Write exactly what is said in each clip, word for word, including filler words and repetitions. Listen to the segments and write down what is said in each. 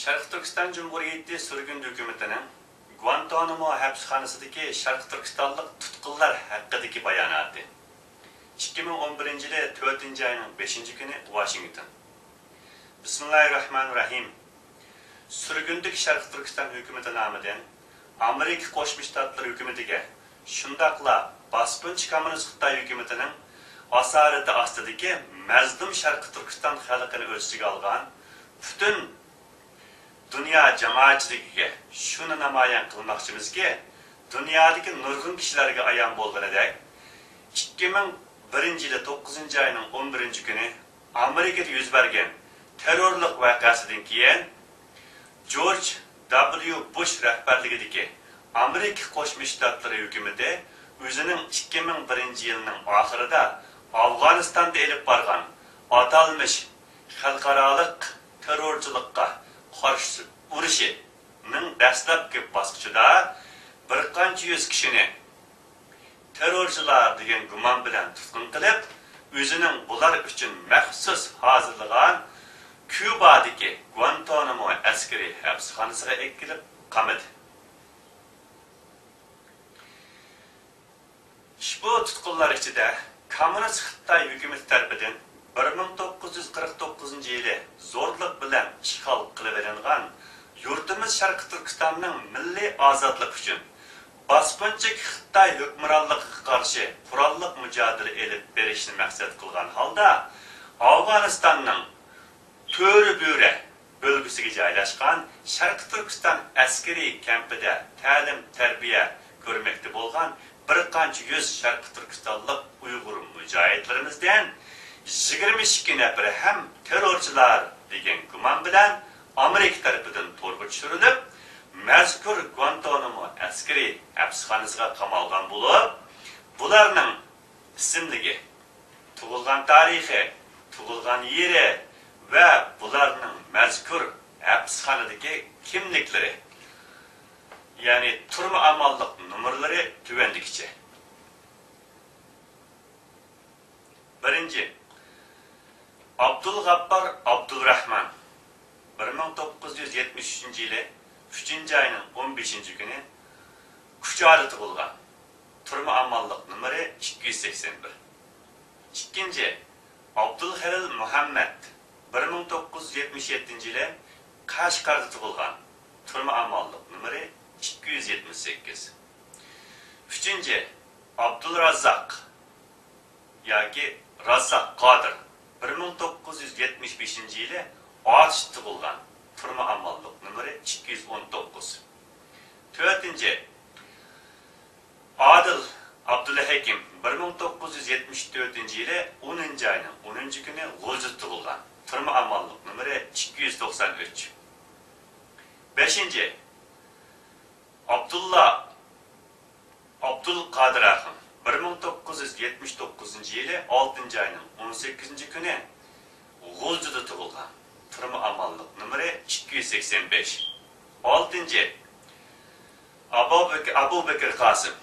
شەرقىي تۈركىستان جۇمھۇرىيىتى سۈرگۈندە ھۆكۈمىتىنىڭ گۇانتانامو ھەپسخانىسىدىكى شەرقىي تۈركىستانلىق تۇتقۇنلار ھەققىدىكى باياناتى. ئىككى مىڭ ئون بىرىنچى يىلى تۆتىنچى ئاينىڭ بەشىنچى كۈنى، ۋاشىنگتون. بىسمىللاھىررەھمانىررەھىم. سۈرگۈندىكى شەرقىي تۈركىستان ھۆكۈمىتى نامىدىن ئامېرىكا قوشما شتاتلىرى ھۆكۈمىتىگە، شۇنداقلا باسقۇنچى كوممۇنىست خىتاي ھۆكۈمىتىنىڭ ئاسارىتى ئاستىدىكى مەزلۇم شەرقىي تۈركىستان خەلقىنى ئۆز ئىچىگە ئالغان پۈتۈن دۇنيا جامائەتچىلىكىگە شۇنى نامايان قىلماقچىمىزكى، دۇنيادىكى نۇرغۇن كىشىلەرگە ئايان بولغىنىدەك، ئىككى مىڭ بىرىنچى يىلى توققۇزىنچى ئاينىڭ ئون بىرىنچى كۈنى ئامېرىكىدا يۈز بەرگەن تېررورلۇق ۋەقەسىدىن كېيىن، جورج دابليۇ بۇش رەھبەرلىكىدىكى ئامېرىكا قوشما شتاتلىرى ھۆكۈمىتى ئۆزىنىڭ ئىككى مىڭ بىرىنچى يىلنىڭ ئاخىرىدا ئافغانىستاندا ئېلىپ بارغان ئاتالمىش خەلقئارالىق تېررورچىلىققا قارشى ئۇرۇشىنىڭ دەسلەپكى باسقۇچىدا بىر قانچە يۈز كىشىنى تېررورچىلار دېگەن گۇمان بىلەن تۇتقۇن قىلىپ، ئۆزىنىڭ بۇلار ئۈچۈن مەخسۇس ھازىرلىغان كۇبادىكى گۇانتانامو ئەسكىرىي ھەپسخانىسىغا ئەكېلىپ قامىدى. ئۇشبۇ تۇتقۇنلار ئىچىدە كوممۇنىست خىتاي ھۆكۈمىتى تەرىپىدىن بىر مىڭ توققۇز يۈز قىرىق توققۇزىنچى يىلى زورلۇق بىلەن ئىشغال قىلىۋېلىنغان يۇرتىمىز شەرقىي تۈركىستاننىڭ مىللىي ئازادلىقى ئۈچۈن باسقۇنچى خىتاي ھۆكۈمرانلىقىغا قارشى قوراللىق مۇجادىلە ئېلىپ بېرىشنى مەقسەت قىلغان ھالدا، ئافغانىستاننىڭ تۆرە بۆرە بۆلگۈسىگە جايلاشقان شەرقىي تۈركىستان ئەسكىرىي كەمپىدە تەلىم-تەربىيە كۆرمەكتە بولغان بىر قانچە يۈز شەرقىي تۈركىستانلىق ئۇيغۇر مۇجاھىدلىرىمىزدىن يىگىرمە ئىككى نەپىرى ھەم تېررورچىلار دېگەن گۇمان بىلەن ئامېرىكا تەرىپىدىن تورغا چۈشۈرۈلۈپ، مەزكۇر گۇانتانامو ئەسكىرىي ھەپسخانىسىغا قامالغان بولۇپ، بۇلارنىڭ ئىسىملىكى، تۇغۇلغان تارىخى، تۇغۇلغان يېرى ۋە بۇلارنىڭ مەزكۇر ھەپسخانىدىكى كىملىكلىرى، يەنى تۈرمە ئامانلىق نومۇرلىرى تۆۋەندىكىچە. بىرىنچى، ئابدۇلغاپپار ئابدۇرراھمان، بىر مىڭ توققۇز يۈز يەتمىش ئۈچىنچى يىلى ئۈچىنچى ئاينىڭ ئون بەشىنچى كۈنى كۇچادا تۇغۇلغان. تۈرمە ئامانلىق نومۇرى ئىككى يۈز سەكسەن بىر. ئىككىنچى، ئابدۇلخېلىل مۇھەممەد، بىر مىڭ توققۇز يۈز يەتمىش يەتتىنچى يىلى قەشقەردە تۇغۇلغان. تۈرمە ئامانلىق نومۇرى ئىككى يۈز يەتمىش سەككىز. ئۈچىنچى، ئابدۇلراززاق ياكى راززاق قادىر، بىر مىڭ توققۇز يۈز يەتمىش بەشىنچى يىلى ئاتۇشتا تۇغۇلغان. تۈرمە ئامانلىق نومۇرى ئىككى يۈز ئون توققۇز. تۆتىنچى، ئادىل ئابدۇلھەكىم، بىر مىڭ توققۇز يۈز يەتمىش تۆتىنچى يىلى ئونىنچى ئاينىڭ ئونىنچى كۈنى غۇلجىدا تۇغۇلغان. تۈرمە ئامانلىق نومۇرى ئىككى يۈز توقسان ئۈچ. بەشىنچى، ئابدۇللا ئابدۇلقادىر ئاخۇن، بىر مىڭ توققۇز يۈز يەتمىش توققۇزىنچى يىلى ئالتىنچى ئاينىڭ ئون سەككىزىنچى كۈنى غۇلجىدا تۇغۇلغان. تۈرمە ئامانلىق نومۇرى ئىككى يۈز سەكسەن بەش. ئالتىنچى، ئابۇ بەكىر، ئابۇ بەكىر قاسىم،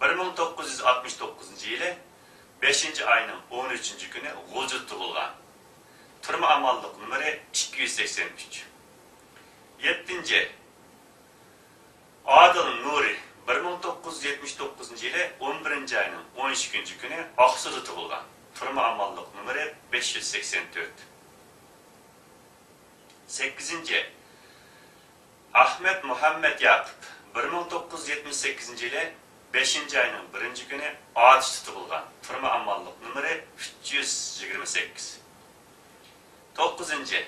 بىر مىڭ توققۇز يۈز ئاتمىش توققۇزىنچى يىلى بەشىنچى ئاينىڭ ئون ئۈچىنچى كۈنى غۇلجىدا تۇغۇلغان. تۈرمە ئامانلىق نومۇرى ئىككى يۈز سەكسەن ئۈچ. يەتتىنچى، ئادىل نۇرى، بىر مىڭ توققۇز يۈز يەتمىش توققۇزىنچى يىلى ئون بىرىنچى ئاينىڭ ئون ئىككىنچى كۈنى ئاقسۇدا تۇغۇلغان. تۈرمە ئامانلىق نومۇرى بەش يۈز سەكسەن تۆت. سەككىزىنچى، ئەخمەت مۇھەممەت ياقۇپ، بىر مىڭ توققۇز يۈز يەتمىش سەككىزىنچى يىلى بەشىنچى ئاينىڭ بىرىنچى كۈنى ئاتۇشتا تۇغۇلغان. تۈرمە ئامانلىق نومۇرى ئۈچ يۈز يىگىرمە سەككىز. توققۇزىنچى،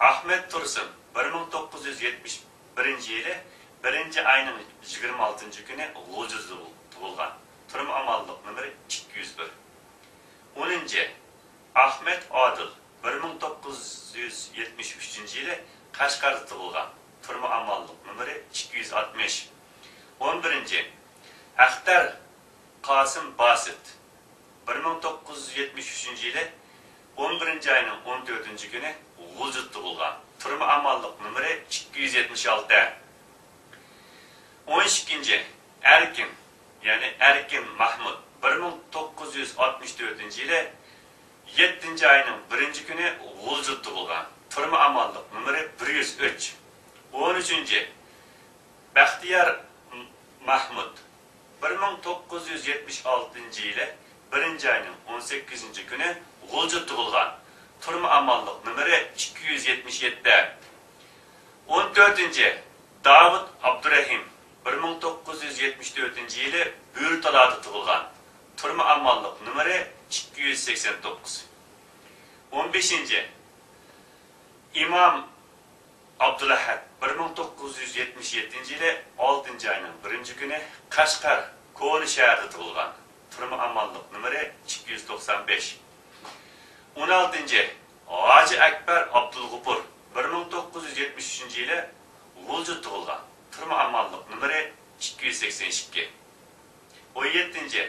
ئەخمەت تۇرسۇن، بىر مىڭ توققۇز يۈز يەتمىش بىرىنچى يىلى بىرىنچى ئاينىڭ يىگىرمە ئالتىنچى كۈنى غۇلجىدا تۇغۇلغان. تۈرمە ئامانلىق نومۇرى ئىككى يۈز بىر. ئونىنچى، ئەخمەت ئادىل، بىر مىڭ توققۇز يۈز يەتمىش ئۈچىنچى يىلى قەشقەردە تۇغۇلغان. تۈرمە ئامانلىق نومۇرى ئىككى يۈز ئاتمىش. ئون بىرىنچى، ئەختەر قاسىم باسىت، بىر مىڭ توققۇز يۈز يەتمىش ئۈچىنچى يىلى ئون بىرىنچى ئاينىڭ ئون تۆتىنچى كۈنى غۇلجىدا تۇغۇلغان. تۈرمە ئامانلىق نومۇرى ئىككى يۈز يەتمىش ئالتە. ئون ئىككىنچى، ئەركىن، يەنى ئەركىن مەھمۇت، بىر مىڭ توققۇز يۈز ئاتمىش تۆتىنچى يىلى يەتتىنچى ئاينىڭ بىرىنچى كۈنى غۇلجىدا تۇغۇلغان. تۈرمە ئامانلىق نومۇرى بىر يۈز ئۈچ. ئون ئۈچىنچى، بەختىيار مەھمۇد، بىر مىڭ توققۇز يۈز يەتمىش ئالتىنچى يىلى بىرىنچى ئاينىڭ ئون سەككىزىنچى كۈنى غۇلجىدا تۇغۇلغان. تۈرمە ئامانلىق نومۇرى ئىككى يۈز يەتمىش يەتتە. ئون تۆتىنچى، داۋۇت ئابدۇرەھىم، بىر مىڭ توققۇز يۈز يەتمىش تۆتىنچى يىلى بۆرۈتالادا تۇغۇلغان. تۈرمە ئامانلىق نومۇرى ئىككى يۈز سەكسەن توققۇز. ئون بەشىنچى، ئىمام ئابدۇلئەھەد، بىر مىڭ توققۇز يۈز يەتمىش يەتتىنچى يىلى ئالتىنچى ئاينىڭ بىرىنچى كۈنى قەشقەر كونا شەھەردە تۇغۇلغان. تۈرمە ئامانلىق نومۇرى ئىككى يۈز توقسان بەش. ئون ئالتىنچى، ھاجى ئەكبەر ئابدۇلغوپۇر، بىر مىڭ توققۇز يۈز يەتمىش ئۈچىنچى يىلى غۇلجىدا تۇغۇلغان. تۈرمە ئامانلىق نومۇرى ئىككى يۈز سەكسەن ئىككى. ئون يەتتىنچى،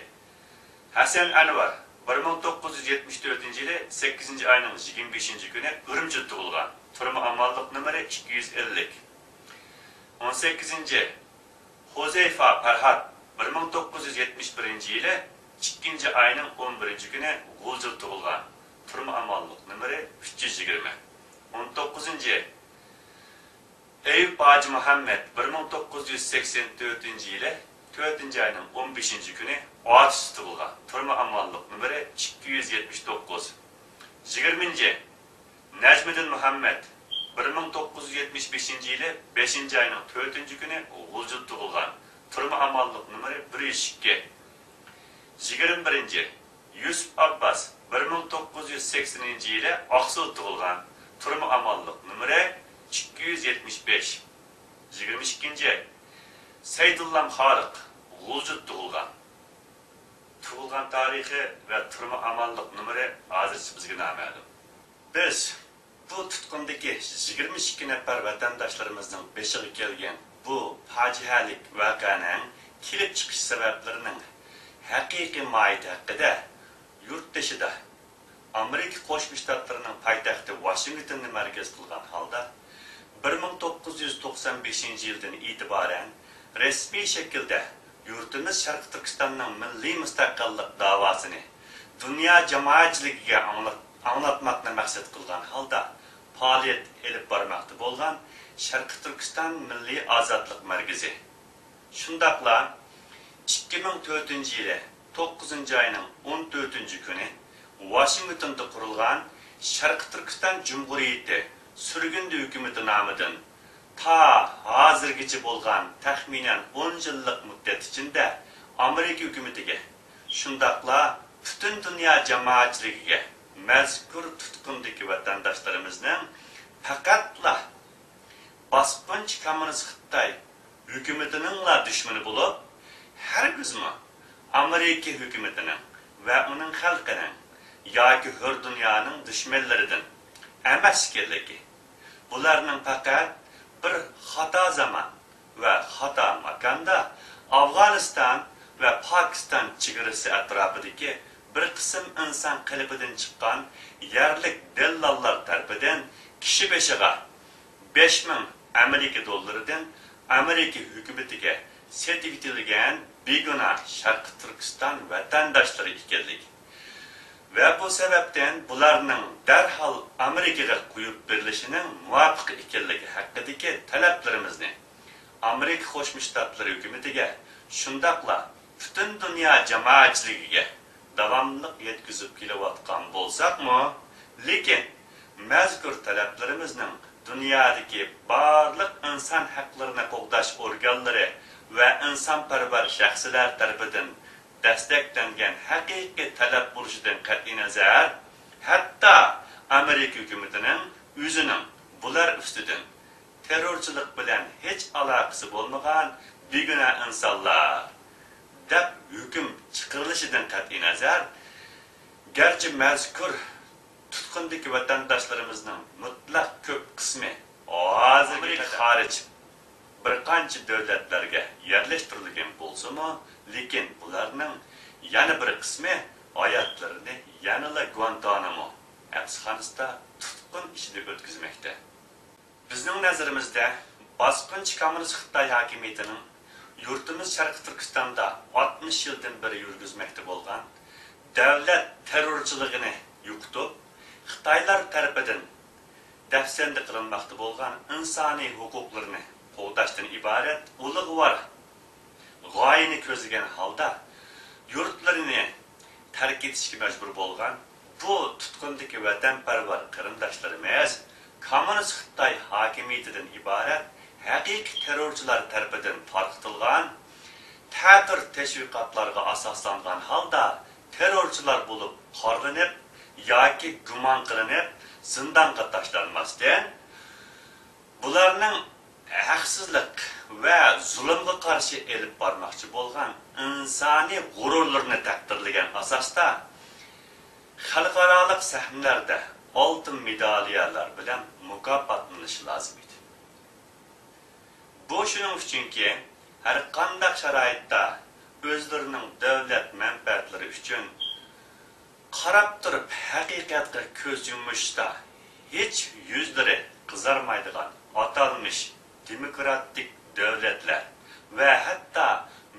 ھەسەن ئەنۋەر، بىر مىڭ توققۇز يۈز يەتمىش تۆتىنچى يىلى سەككىزىنچى ئاينىڭ يىگىرمە بەشىنچى كۈنى ئۈرۈمچىدە تۇغۇلغان. تۈرمە ئامانلىق نومۇرى ئىككى يۈز ئەللىك. ئون سەككىزىنچى، خۇزەيفا پەرھات، بىر مىڭ توققۇز يۈز يەتمىش بىرىنچى يىلى ئىككىنچى ئاينىڭ ئون بىرىنچى كۈنى غۇلجىدا تۇغۇلغان. تۈرمە ئامانلىق نومۇرى ئۈچ يۈز يىگىرمە. ئون توققۇزىنچى، ئەيۇپ ھاجى مۇھەممەد، بىر مىڭ توققۇز يۈز سەكسەن تۆتىنچى يىلى تۆتىنچى ئاينىڭ ئون بەشىنچى كۈنى ئاتۇشتا تۇغۇلغان. تۈرمە ئامانلىق نومۇرى ئىككى يۈز يەتمىش توققۇز. يىگىرمىنچى، نەجمىدىن مۇھەممەد، بىر مىڭ توققۇز يۈز يەتمىش بەشىنچى يىلى بەشىنچى ئاينىڭ تۆتىنچى كۈنى غۇلجىدا تۇغۇلغان. تۈرمە ئامانلىق نومۇرى بىر يۈز ئىككى. يىگىرمە بىرىنچى، يۈسۈپ ئابباس، بىر مىڭ توققۇز يۈز سەكسىنىنچى يىلى ئاقسۇدا تۇغۇلغان. تۈرمە ئامانلىق نومۇرى ئىككى يۈز يەتمىش بەش. يىگىرمە ئىككىنچى، سەيدۇللام خالىق، غۇلجىدا تۇغۇلغان. تۇغۇلغان تارىخى ۋە تۈرمە ئامانلىق نومۇرى ھازىرچە بىزگە نامەلۇم. بىز بۇ تۇتقۇندىكى يىگىرمە ئىككى نەپەر ۋەتەنداشلىرىمىزنىڭ بېشىغا كەلگەن بۇ پاجىئەلىك ۋەقەنىڭ كېلىپ چىقىش سەۋەبلىرىنىڭ ھەقىقىي ماھىيىتى ھەققىدە يۇرت تېشىدا، ئامېرىكا قوشما شتاتلىرىنىڭ پايتەختى ۋاشىنگتوننى مەركەز قىلغان ھالدا، بىر مىڭ توققۇز يۈز توقسان بەشىنچى يىلدىن ئېتىبارەن رەسمىي شەكىلدە يۇرتىمىز شەرقىي تۈركىستاننىڭ مىللىي مۇستەقىللىق داۋاسىنى دۇنيا جامائەتچىلىكىگە ئاڭلات-، ئاڭلاتماقنى مەقسەت قىلغان ھالدا پائالىيەت ئېلىپ بارماقتا بولغان شەرقىي تۈركىستان مىللىي ئازادلىق مەركىزى، شۇنداقلا ئىككى مىڭ تۆتىنچى يىلى توققۇزىنچى ئاينىڭ ئون تۆتىنچى كۈنى ۋاشىنگتوندا قۇرۇلغان شەرقىي تۈركىستان جۇمھۇرىيىتى سۈرگۈندە ھۆكۈمىتى نامىدىن تا ھازىرغىچە بولغان تەخمىنەن ئون يىللىق مۇددەت ئىچىدە ئامېرىكا ھۆكۈمىتىگە، شۇنداقلا پۈتۈن دۇنيا جامائەتچىلىكىگە مەزكۇر تۇتقۇندىكى ۋەتەنداشلىرىمىزنىڭ پەقەتلا باسقۇنچى كوممۇنىست خىتاي ھۆكۈمىتىنىڭلا دۈشمىنى بولۇپ، ھەرگىزمۇ ئامېرىكا ھۆكۈمىتىنىڭ ۋە ئۇنىڭ خەلقىنىڭ ياكى ھۆر دۇنيانىڭ دۈشمەنلىرىدىن ئەمەس ئىكەنلىكى، بۇلارنىڭ پەقەت بىر خاتا زامان ۋە خاتا ماكاندا ئافغانىستان ۋە پاكىستان چېگرىسى ئەتراپىدىكى بىر قىسىم ئىنسان قېلىپىدىن چىققان يەرلىك دەللاللار تەرىپىدىن كىشى بېشىغا بەش مىڭ ئامېرىكا دوللىرىدىن ئامېرىكا ھۆكۈمىتىگە سېتىۋېتىلگەن بىگۇناھ شەرقىي تۈركىستان ۋەتەنداشلىرى ئىكەنلىكى ۋە بۇ سەۋەبتىن بۇلارنىڭ دەرھال ئامېرىكىغا قويۇپ بېرىلىشىنىڭ مۇۋاپىق ئىكەنلىكى ھەققىدىكى تەلەپلىرىمىزنى ئامېرىكا قوشما شتاتلىرى ھۆكۈمىتىگە، شۇنداقلا پۈتۈن دۇنيا جامائەتچىلىكىگە داۋاملىق يەتكۈزۈپ كېلىۋاتقان بولساقمۇ، لېكىن مەزكۇر تەلەپلىرىمىزنىڭ دۇنيادىكى بارلىق ئىنسان ھەقلىرىنى قوغداش ئورگانلىرى ۋە ئىنسانپەرۋەر شەخسلەر تەرىپىدىن دەستەكلەنگەن ھەقىقىي تەلەپ بولۇشىدىن قەتئىينەزەر، ھەتتا ئامېرىكا ھۆكۈمىتىنىڭ ئۆزىنىڭ بۇلار ئۈستىدىن تېررورچىلىق بىلەن ھېچ ئالاقىسى بولمىغان بىگۇناھ ئىنسانلار دەپ ھۆكۈم چىقىرىلىشىدىن قەتئىينەزەر، گەرچە مەزكۇر تۇتقۇندىكى ۋەتەنداشلىرىمىزنىڭ مۇتلەق كۆپ قىسمى ھازىرغا ئامېرىكا قەدەر خارىج بىر قانچە دۆلەتلەرگە يەرلەشتۈرۈلگەن بولسىمۇ، لېكىن بۇلارنىڭ يەنە بىر قىسمى ھاياتلىرىنى يەنىلا گۇانتانامو ھەپسخانىسىدا تۇتقۇن ئىچىدە ئۆتكۈزمەكتە. بىزنىڭ نەزىرىمىزدە، باسقۇنچى كوممۇنىست خىتاي ھاكىمىيىتىنىڭ يۇرتىمىز شەرقىي تۈركىستاندا ئاتمىش يىلدىن بېرى يۈرگۈزمەكتە بولغان دەۋلەت تېررورچىلىقىنى يوقىتىپ، خىتايلار تەرىپىدىن دەپسەندە قىلىنماقتا بولغان ئىنسانىي ھوقۇقلىرىنى قوغداشتىن ئىبارەت ئۇلۇغۋار غايىنى كۆزلىگەن ھالدا، يۇرتلىرىنى تەرك ئېتىشكە مەجبۇر بولغان بۇ تۇتقۇندىكى ۋەتەنپەرۋەر قېرىنداشلىرىمىز كوممۇنىست خىتاي ھاكىمىيىتىدىن ئىبارەت ھەقىقىي تېررورچىلار تەرىپىدىن تارقىتىلغان تەتۈر تەشۋىقاتلارغا ئاساسلانغان ھالدا تېررورچىلار بولۇپ قارىلىنىپ ياكى گۇمان قىلىنىپ زىندانغا تاشلانماستىن، بۇلارنىڭ ھەقسىزلىق ۋە زۇلۇمغا قارشى ئېلىپ بارماقچى بولغان ئىنسانىي غۇرۇرلىرىنى تەقدىرلىگەن ئاساستا، خەلقئارالىق سەھنىلەردە ئالتۇن مېدالىيەلەر بىلەن مۇكاپاتلىنىشى لازىم ئىدى. بۇ شۇنىڭ ئۈچۈنكى، ھەرقانداق شارائىتتا ئۆزلىرىنىڭ دۆلەت مەنپەئەتلىرى ئۈچۈن قاراپ تۇرۇپ ھەقىقەتكە كۆز يۇمۇشتا ھېچ يۈزلىرى قىزارمايدىغان ئاتالمىش دېموكراتىك دۆلەتلەر ۋە ھەتتا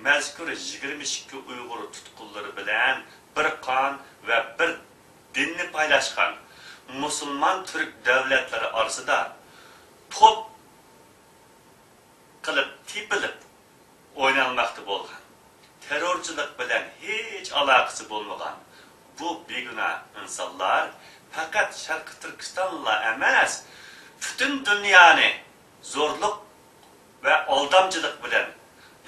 مەزكۇر يىگىرمە ئىككى ئۇيغۇر تۇتقۇنلىرى بىلەن بىر قان ۋە بىر دىننى پايلاشقان مۇسۇلمان تۈرك دۆلەتلىرى ئارىسىدا توپ قىلىپ تېپىلىپ ئوينالماقتا بولغان، تېررورچىلىق بىلەن ھېچ ئالاقىسى بولمىغان بۇ بىگۇناھ ئىنسانلار پەقەت شەرقىي تۈركىستانلا ئەمەس، پۈتۈن دۇنيانى زورلۇق ۋە ئالدامچىلىق بىلەن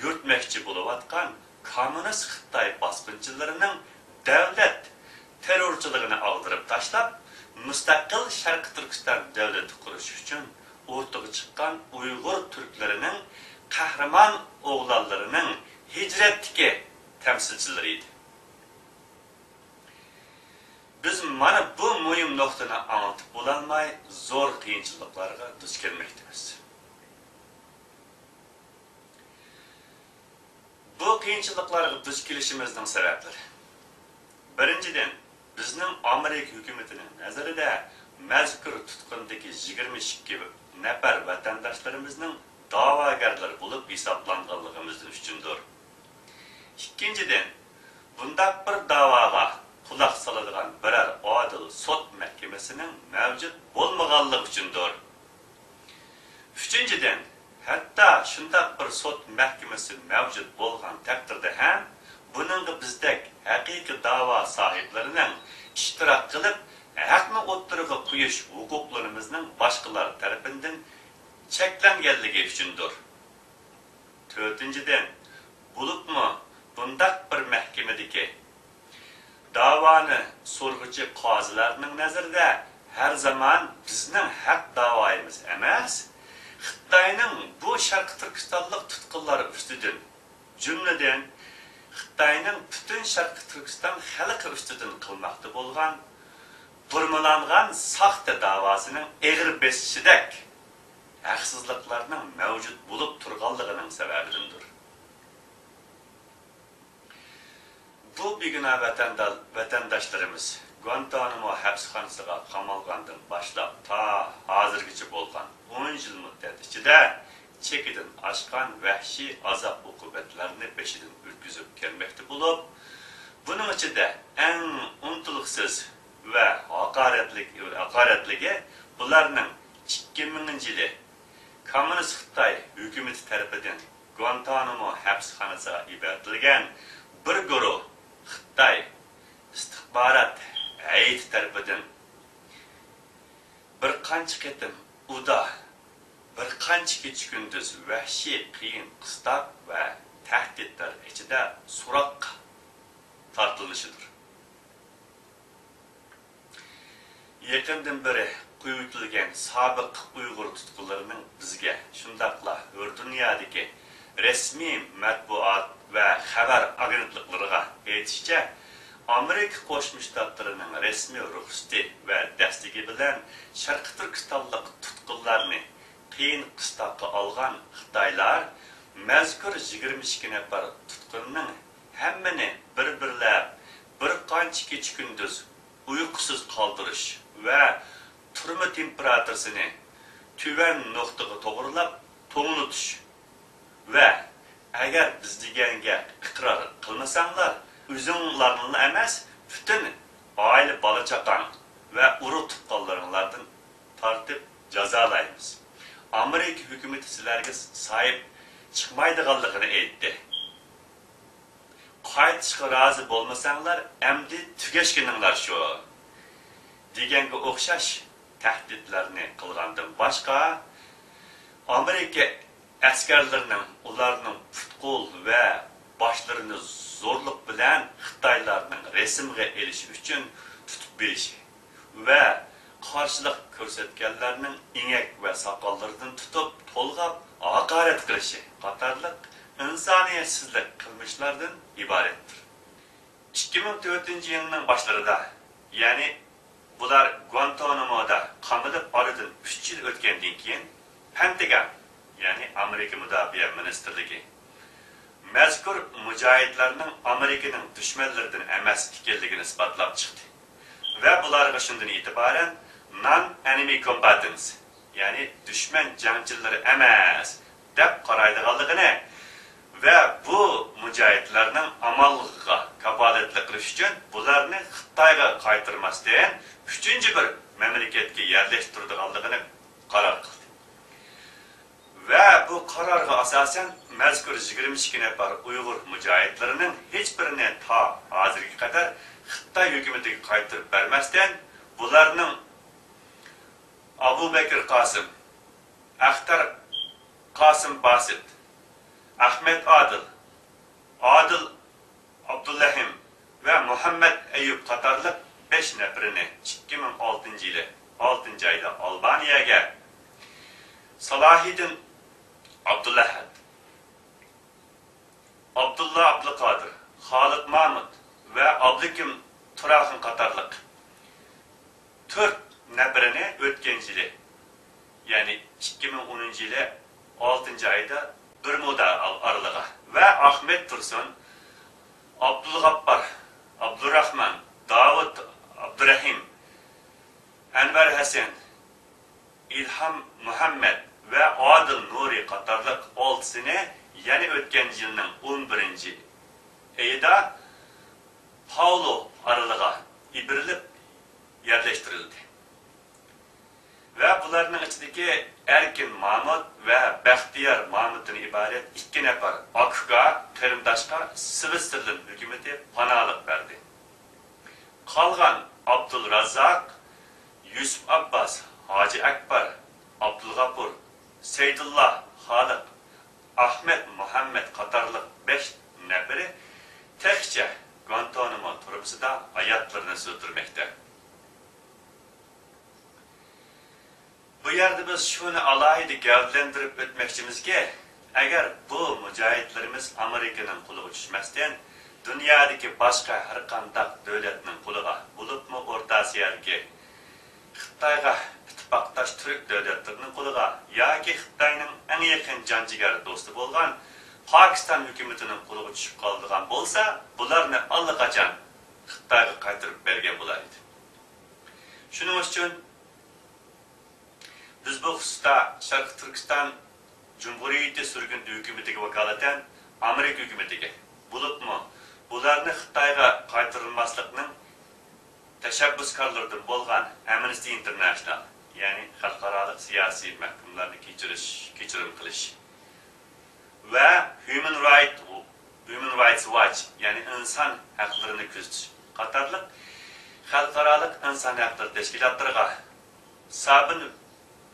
يۈرتمەكچى بولۇۋاتقان كوممۇنىست خىتاي باسقۇنچىلىرىنىڭ دەۋلەت تېررورچىلىقىنى ئاغدۇرۇپ تاشلاپ، مۇستەقىل شەرقىي تۈركىستان دۆلىتى قۇرۇش ئۈچۈن ئوتتۇرىغا چىققان ئۇيغۇر تۈركلىرىنىڭ قەھرىمان ئوغلانلىرىنىڭ ھىجرەتتىكى تەمسىلچىلىرى ئىدى. بىز مانا بۇ مۇھىم نۇقتىنى ئاڭلىتىپ بولالماي، زور قىيىنچىلىقلارغا دۇچ كەلمەكتىمىز. بۇ قىيىنچىلىقلارغا دۇچ كېلىشىمىزنىڭ سەۋەبلىرى. بىرىنچىدىن، بىزنىڭ ئامېرىكا ھۆكۈمىتىنىڭ نەزىرىدە مەزكۇر تۇتقۇندىكى يىگىرمە ئىككى نەپەر ۋەتەنداشلىرىمىزنىڭ دەۋاگەرلىرى بولۇپ ھېسابلانغانلىقىمىزدىن ئۈچۈندۇر. ئىككىنچىدىن، بۇنداق بىر دەۋاغا قۇلاق سالىدىغان بىرەر ئادىل سوت مەھكىمىسىنىڭ مەۋجۇت بولمىغانلىقى ئۈچۈندۇر. ئۈچىنچىدىن، ھەتتا شۇنداق بىر سوت مەھكىمىسى مەۋجۇت بولغان تەقدىردە ھەم، بۇنىڭغا بىزدەك ھەقىقىي دەۋا ساھىبلىرىنىڭ ئىشتىراك قىلىپ، ھەقنى ئوتتۇرىغا قويۇش ھوقۇقلىرىمىزنىڭ باشقىلار تەرىپىدىن چەكلەنگەنلىكى ئۈچۈندۇر. تۆتىنچىدىن، بولۇپمۇ بۇنداق بىر مەھكىمىدىكى دەۋانى سورىغۇچى قازىلارنىڭ نەزىرىدە ھەر زامان بىزنىڭ ھەق دەۋايىمىز ئەمەس، خىتاينىڭ بۇ شەرقىي تۈركىستانلىق تۇتقۇنلار ئۈستىدىن، جۈملىدىن خىتاينىڭ پۈتۈن شەرقىي تۈركىستان خەلقى ئۈستىدىن قىلماقتا بولغان بۇرمىلانغان ساختا دەۋاسىنىڭ ئېغىر بېسىشىدەك ھەقسىزلىقلارنىڭ مەۋجۇت بولۇپ تۇرغانلىقىنىڭ سەۋەبىدىندۇر. بۇ بىگۇناھ ۋەتەندال-، ۋەتەنداشلىرىمىز گۇانتانامو ھەپسخانىسىغا قامالغاندىن باشلاپ تا ھازىرغىچە بولغان ئون يىل مۇددەت ئىچىدە چېكىدىن ئاشقان ۋەھشىي ئازاب-ئوقۇبەتلەرنى بېشىدىن ئۆتكۈزۈپ كەلمەكتە بولۇپ، بۇنىڭ ئىچىدە ئەڭ ئۇنتۇلغۇسىز ۋە ھاقارەتلىك، ھاقارەتلىكى بۇلارنىڭ ئىككى مىڭىنچى يىلى كوممۇنىست خىتاي ھۆكۈمىتى تەرىپىدىن گۇانتانامو ھەپسخانىسىغا ئەۋەتىلگەن بىر گۇرۇھ خىتاي ئىستىخبارات ھەيئىتى تەرىپىدىن بىر قانچە قېتىم ئۇدا، بىر قانچە كېچە-كۈندۈز ۋەھشىي قىيىن-قىستاق ۋە تەھدىتلەر ئىچىدە سوراققا تارتىلىشىدۇر. يېقىندىن بېرى قويۇۋېتىلگەن سابىق ئۇيغۇر تۇتقۇنلىرىنىڭ بىزگە، شۇنداقلا ھۆر دۇنيادىكى رەسمىي مەتبۇئات ۋە خەۋەر ئاگېنتلىقلىرىغا ئېيتىشىچە، ئامېرىكا قوشما شتاتلىرىنىڭ رەسمىي رۇخسىتى ۋە دەستىكى بىلەن شەرقىي تۈركىستانلىق تۇتقۇنلارنى قىيىن قىستاققا ئالغان خىتايلار مەزكۇر يىگىرمە ئىككى نەپەر تۇتقۇننىڭ ھەممىنى بىر-بىرلەپ بىر قانچە كېچە-كۈندۈز ئۇيقۇسىز قالدۇرۇش ۋە تۈرمە تېمپېراتۇرىسىنى تۆۋەن نۇقتىغا توغرىلاپ توڭلىتىش ۋە ئەگەر بىز دېگەنگە ئىقرار قىلمىساڭلار، ئۆزۈڭلارنىلا ئەمەس، پۈتۈن ئائىلە بالا-چاقاڭ ۋە ئۇرۇق-تۇغقانلىرىڭلاردىن تارتىپ جازالايمىز. ئامېرىكا ھۆكۈمىتى سىلەرگە ساھىب چىقمايدىغانلىقىنى ئېيتتى. قايتىشقا رازى بولمىساڭلار، ئەمدى تۈگەشكىنىڭلار شۇ، دېگەنگە ئوخشاش تەھدىتلەرنى قىلغاندىن باشقا، ئامېرىكا ئەسكەرلىرىنىڭ ئۇلارنىڭ پۇت-قول ۋە باشلىرىنى زورلۇق بىلەن خىتايلارنىڭ رەسىمگە ئېلىشى ئۈچۈن تۇتۇپ بېرىشى ۋە قارشىلىق كۆرسەتكەنلەرنىڭ ئېڭەك ۋە ساقاللىرىدىن تۇتۇپ تولغاپ ھاقارەت قىلىشى قاتارلىق ئىنسانىيەتسىزلىك قىلمىشلاردىن ئىبارەتتۇر. ئىككى مىڭ تۆتىنچى يىلنىڭ باشلىرىدا، يەنى بۇلار گۇانتانامودا قامىلىپ ئارىدىن ئۈچ يىل ئۆتكەندىن كېيىن، پەنتىگان، يەنى ئامېرىكا مۇداپىئە مىنىستىرلىكى مەزكۇر مۇجاھىدلارنىڭ ئامېرىكىنىڭ دۈشمەنلىرىدىن ئەمەس ئىكەنلىكىنى ئىسپاتلاپ چىقتى ۋە بۇلارغا شۇندىن ئېتىبارەن نان ئەنىمى كومباتنتس، يەنى دۈشمەن جەڭچىلىرى ئەمەس، دەپ قارايدىغانلىقىنى ۋە بۇ مۇجاھىدلارنىڭ ئامانلىقىغا كاپالەتلىك قىلىش ئۈچۈن بۇلارنى خىتايغا قايتۇرماستىن، ئۈچىنچى بىر مەملىكەتكە يەرلەشتۈرىدىغانلىقىنى قارار قىلدى. ۋە بۇ قارارغا ئاساسەن، مەزكۇر يىگىرمە ئىككى نەپەر ئۇيغۇر مۇجاھىدلىرىنىڭ ھېچبىرىنى تا ھازىرغا قەدەر خىتاي ھۆكۈمىتىگە قايتۇرۇپ بەرمەستىن، بۇلارنىڭ ئابۇبەكىر قاسىم، ئەختەر قاسىم باسىت، ئەخمەت ئادىل، ئادىل ئابدۇلرەھىم ۋە مۇھەممەد ئەييۇب قاتارلىق بەش نەپىرىنى ئىككى مىڭ ئالتىنچى يىلى ئالتىنچى ئايدا ئالبانىيەگە، سالاھىدىن ئابدۇلئەھەد، ئابدۇللا ئابدۇلقادىر، خالىق مامۇت ۋە ئابلىكىم تۇراخۇن قاتارلىق تۆت نەپىرىنى ئۆتكەن يىلى، يەنى ئىككى مىڭ ئونىنچى يىلى ئالتىنچى ئايدا بېرمۇدا ئارىلىغا ۋە ئاخمەت تۇرسۇن، ئابدۇلغاپپار، ئابدۇراخمان، داۋۇت، ئابدۇرەھىم، ئەنۋەر ھەسەن، ئىلھام مۇھەممەد ۋە ئادىل نۇرى قاتارلىق ئالتىسىنى يەنە ئۆتكەن يىلنىڭ ئون بىرىنچى ئېيىدا پاۋلو ئارىلىغا ئىبىرىلىپ يەرلەشتۈرۈلدى. ۋە بۇلارنىڭ ئىچىدىكى ئەركىن مامۇت ۋە بەختىيار مامۇتتىن ئىبارەت ئىككى نەپەر ئاكا-ئۇكا قېرىنداشقا سۋىتسېرلېند ھۆكۈمىتى پاناھلىق بەردى. قالغان ئابدۇلراززاق، يۈسۈپ ئابباس، ھاجى ئەكبەر، ئابدۇلغاپۇر، سەيدۇللا، خالىق، ئەخمەت مۇھەممەد قاتارلىق بەش نەپىرى تېخىچە گۇانتانامو تۈرمىسىدا ھاياتلىرىنى سۈردۈرمەكتە. بۇ يەردە بىز شۇنى ئالاھىدە گەۋدىلەندۈرۈپ ئۆتمەكچىمىزكى، ئەگەر بۇ مۇجاھىدلىرىمىز ئامېرىكىنىڭ قولىغا چۈشمەستىن، دۇنيادىكى باشقا ھەرقانداق دۆلەتنىڭ قولىغا، بولۇپمۇ ئورتا ئاسىيادىكى خىتايغا ئىتتىپاقداش تۈرك دۆلەتلىرىنىڭ قولىغا ياكى خىتاينىڭ ئەڭ يېقىن جان جىگەر دوستى بولغان پاكىستان ھۆكۈمىتىنىڭ قولىغا چۈشۈپ قالىدىغان بولسا، بۇلارنى ئاللىقاچان خىتايغا قايتۇرۇپ بەرگەن بولايدى. شۇنىڭ ئۈچۈن بىز بۇ خۇسۇستا شەرقىي تۈركىستان جۇمھۇرىيىتى سۈرگۈندە ھۆكۈمىتىگە ۋاكالىتەن ئامېرىكا ھۆكۈمىتىگە، بولۇپمۇ بۇلارنى خىتايغا قايتۇرۇلماسلىقنىڭ تەشەببۇسكارلىرىدىن بولغان ئەمنىستى ئىنتېرناشنال، يەنى خەلقئارالىق سىياسىي مەھكۇملارنى كەچۈرۈش، كەچۈرۈم قىلىش، ۋە ھيۇمەن رايت، ھيۇمەن رايتس ۋاچ، يەنى ئىنسان ھەقلىرىنى كۆزىتىش قاتارلىق خەلقئارالىق ئىنسان ھەقلىرى تەشكىلاتلىرىغا، سابىن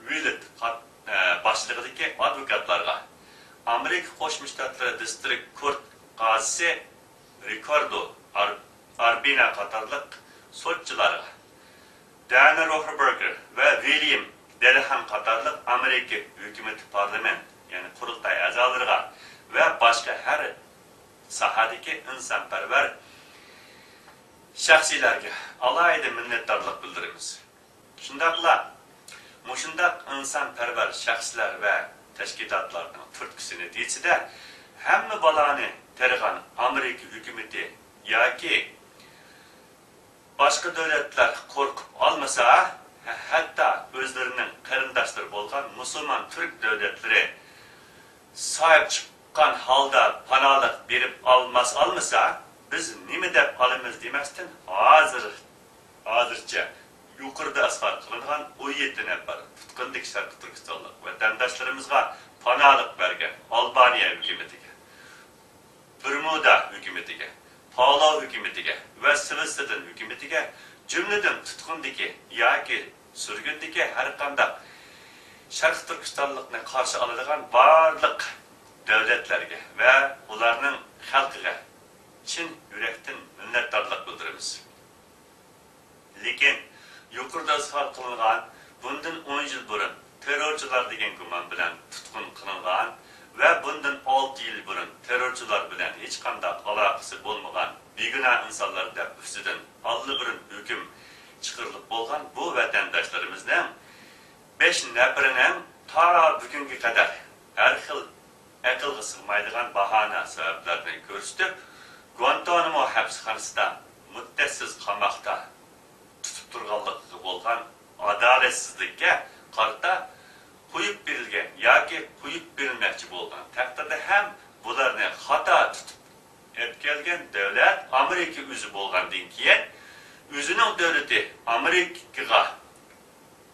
ۋىلىت قات-، ئە، باشچىلىقىدىكى ئادۋوكاتلارغا، ئامېرىكا قوشما شتاتلىرى دىسترىكت كورت قازىسى رىكاردو ئار-، ئاربىنا قاتارلىق سوتچىلارغا، دانا روھربېرگېر ۋە ۋىليام دېلېھان قاتارلىق ئامېرىكا ھۆكۈمىتى پارلامېنت، يەنى قۇرۇلتاي ئەزالىرىغا ۋە باشقا ھەر ساھەدىكى ئىنسانپەرۋەر شەخسلەرگە ئالاھىدە مىننەتدارلىق بىلدۈرىمىز. شۇنداقلا مۇشۇنداق ئىنسانپەرۋەر شەخسلەر ۋە تەشكىلاتلارنىڭ تۈرتكىسى نەتىجىسىدە ھەممە بالانى تېرىغان ئامېرىكا ھۆكۈمىتى ياكى باشقا دۆلەتلەر قورقۇپ ئالمىسا، ھە-، ھەتتا ئۆزلىرىنىڭ قېرىنداشلىرى بولغان مۇسۇلمان تۈرك دۆلەتلىرى ساھىب چىققان ھالدا پاناھلىق بېرىپ ئالماس، ئالمىسا، بىز نېمە دەپ ئالىمىز دېمەستىن، ھازىر، ھازىرچە يۇقىرىدا ئىزھار قىلىنغان ئون يەتتە نەپەر تۇتقۇندىكى شەرقىي تۈركىستانلىق ۋەتەنداشلىرىمىزغا پاناھلىق بەرگەن ئالبانىيە ھۆكۈمىتىگە، بېرمۇدا ھۆكۈمىتىگە، پالاۋ ھۆكۈمىتىگە ۋە سۋىستادېن ھۆكۈمىتىگە، جۈملىدىن تۇتقۇندىكى ياكى سۈرگۈندىكى ھەرقانداق شەرقىي تۈركىستانلىقنى قارشى ئالىدىغان بارلىق دۆلەتلەرگە ۋە ئۇلارنىڭ خەلقىگە چىن يۈرەكتىن مىننەتدارلىق بىلدۈرىمىز. لېكىن يۇقىرىدا ئىزھار قىلىنغان بۇندىن ئون يىل بۇرۇن تېررورچىلار دېگەن گۇمان بىلەن تۇتقۇن قىلىنغان ۋە بۇندىن ئالتە يىل بۇرۇن تېررورچىلار بىلەن ھېچقانداق ئالاقىسى بولمىغان بىگۇناھ ئىنسانلار دەپ ئۈستىدىن ئاللىبۇرۇن ھۆكۈم چىقىرىلىپ بولغان بۇ ۋەتەنداشلىرىمىزنىڭ بەش نەپىرىنىڭ تا بۈگۈنگە قەدەر ھەر خىل ئەقىلگە سىغمايدىغان باھانە سەۋەبلەرنى كۆرسىتىپ، گۇانتانامو ھەپسخانىسىدا مۇددەتسىز قاماقتا تۇتۇپ تۇرغانلىقىغا بولغان ئادالەتسىزلىككە قارىتا قويۇپ بېرىلگەن ياكى قويۇپ بېرىلمەكچى بولغان تەقدىردە ھەم بۇلارنى خاتا تۇتۇپ ئەپكەلگەن دۆلەت ئامېرىكا ئۆزى بولغاندىن كېيىن، ئۆزىنىڭ دۆلىتى ئامېرىكىغا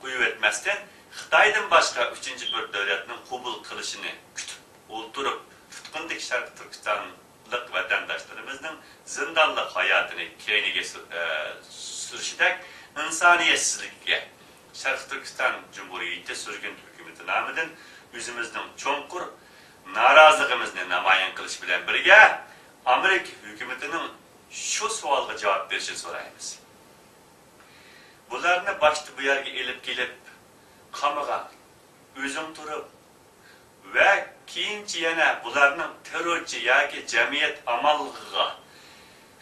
قويۇۋەتمەستىن، خىتايدىن باشقا ئۈچىنچى بىر دۆلەتنىڭ قوبۇل قىلىشىنى كۈتۈپ ئولتۇرۇپ، تۇتقۇندىكى شەرقىي تۈركىستانلىق ۋەتەنداشلىرىمىزنىڭ زىندانلىق ھاياتىنى كەينىگە سۈ-، ئە، سۈرۈشىدەك ئىنسانىيەتسىزلىكىگە شەرقىي تۈركىستان جۇمھۇرىيىتى سۈرگۈن ھۆكۈمىتى نامىدىن ئۆزىمىزنىڭ چوڭقۇر نارازىلىقىمىزنى نامايان قىلىش بىلەن بىرگە، ئامېرىكا ھۆكۈمىتىنىڭ شۇ سوئالغا جاۋاب بېرىشىنى سورايمىز. بۇلارنى باشتا بۇ يەرگە ئېلىپ كېلىپ قامىغان، ئۆزۈڭ تۇرۇپ ۋە كېيىنچە يەنە بۇلارنىڭ تېررورچى ياكى جەمئىيەت ئامانلىقىغا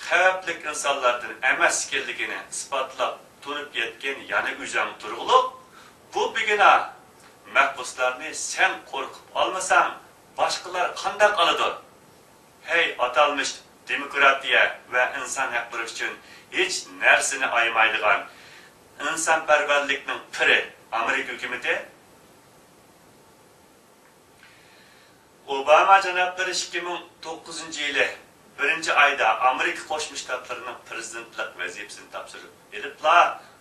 خەۋپلىك ئىنسانلاردىن ئەمەس ئىكەنلىكىنى ئىسپاتلاپ تونۇپ يەتكەن يەنە ئۆزۈڭ تۇرغۇلۇق، بۇ بىگۇناھ مەھبۇسلارنى سەن قورقۇپ ئالمىساڭ، باشقىلار قانداق ئالىدۇ؟ ھەي، ئاتالمىش دېموكراتىيە ۋە ئىنسان ھەقلىرى ئۈچۈن ھېچ نەرسىنى ئايىمايدىغان ئىنسانپەرۋەرلىكنىڭ پىرى ئامېرىكا ھۆكۈمىتى! ئوباما جانابلىرى ئىككى مىڭ توققۇزىنچى يىلى بىرىنچى ئايدا ئامېرىكا قوشما شتاتلىرىنىڭ پىرېزىدېنتلىق ۋەزىپىسىنى تاپشۇرۇپ ئېلىپلا،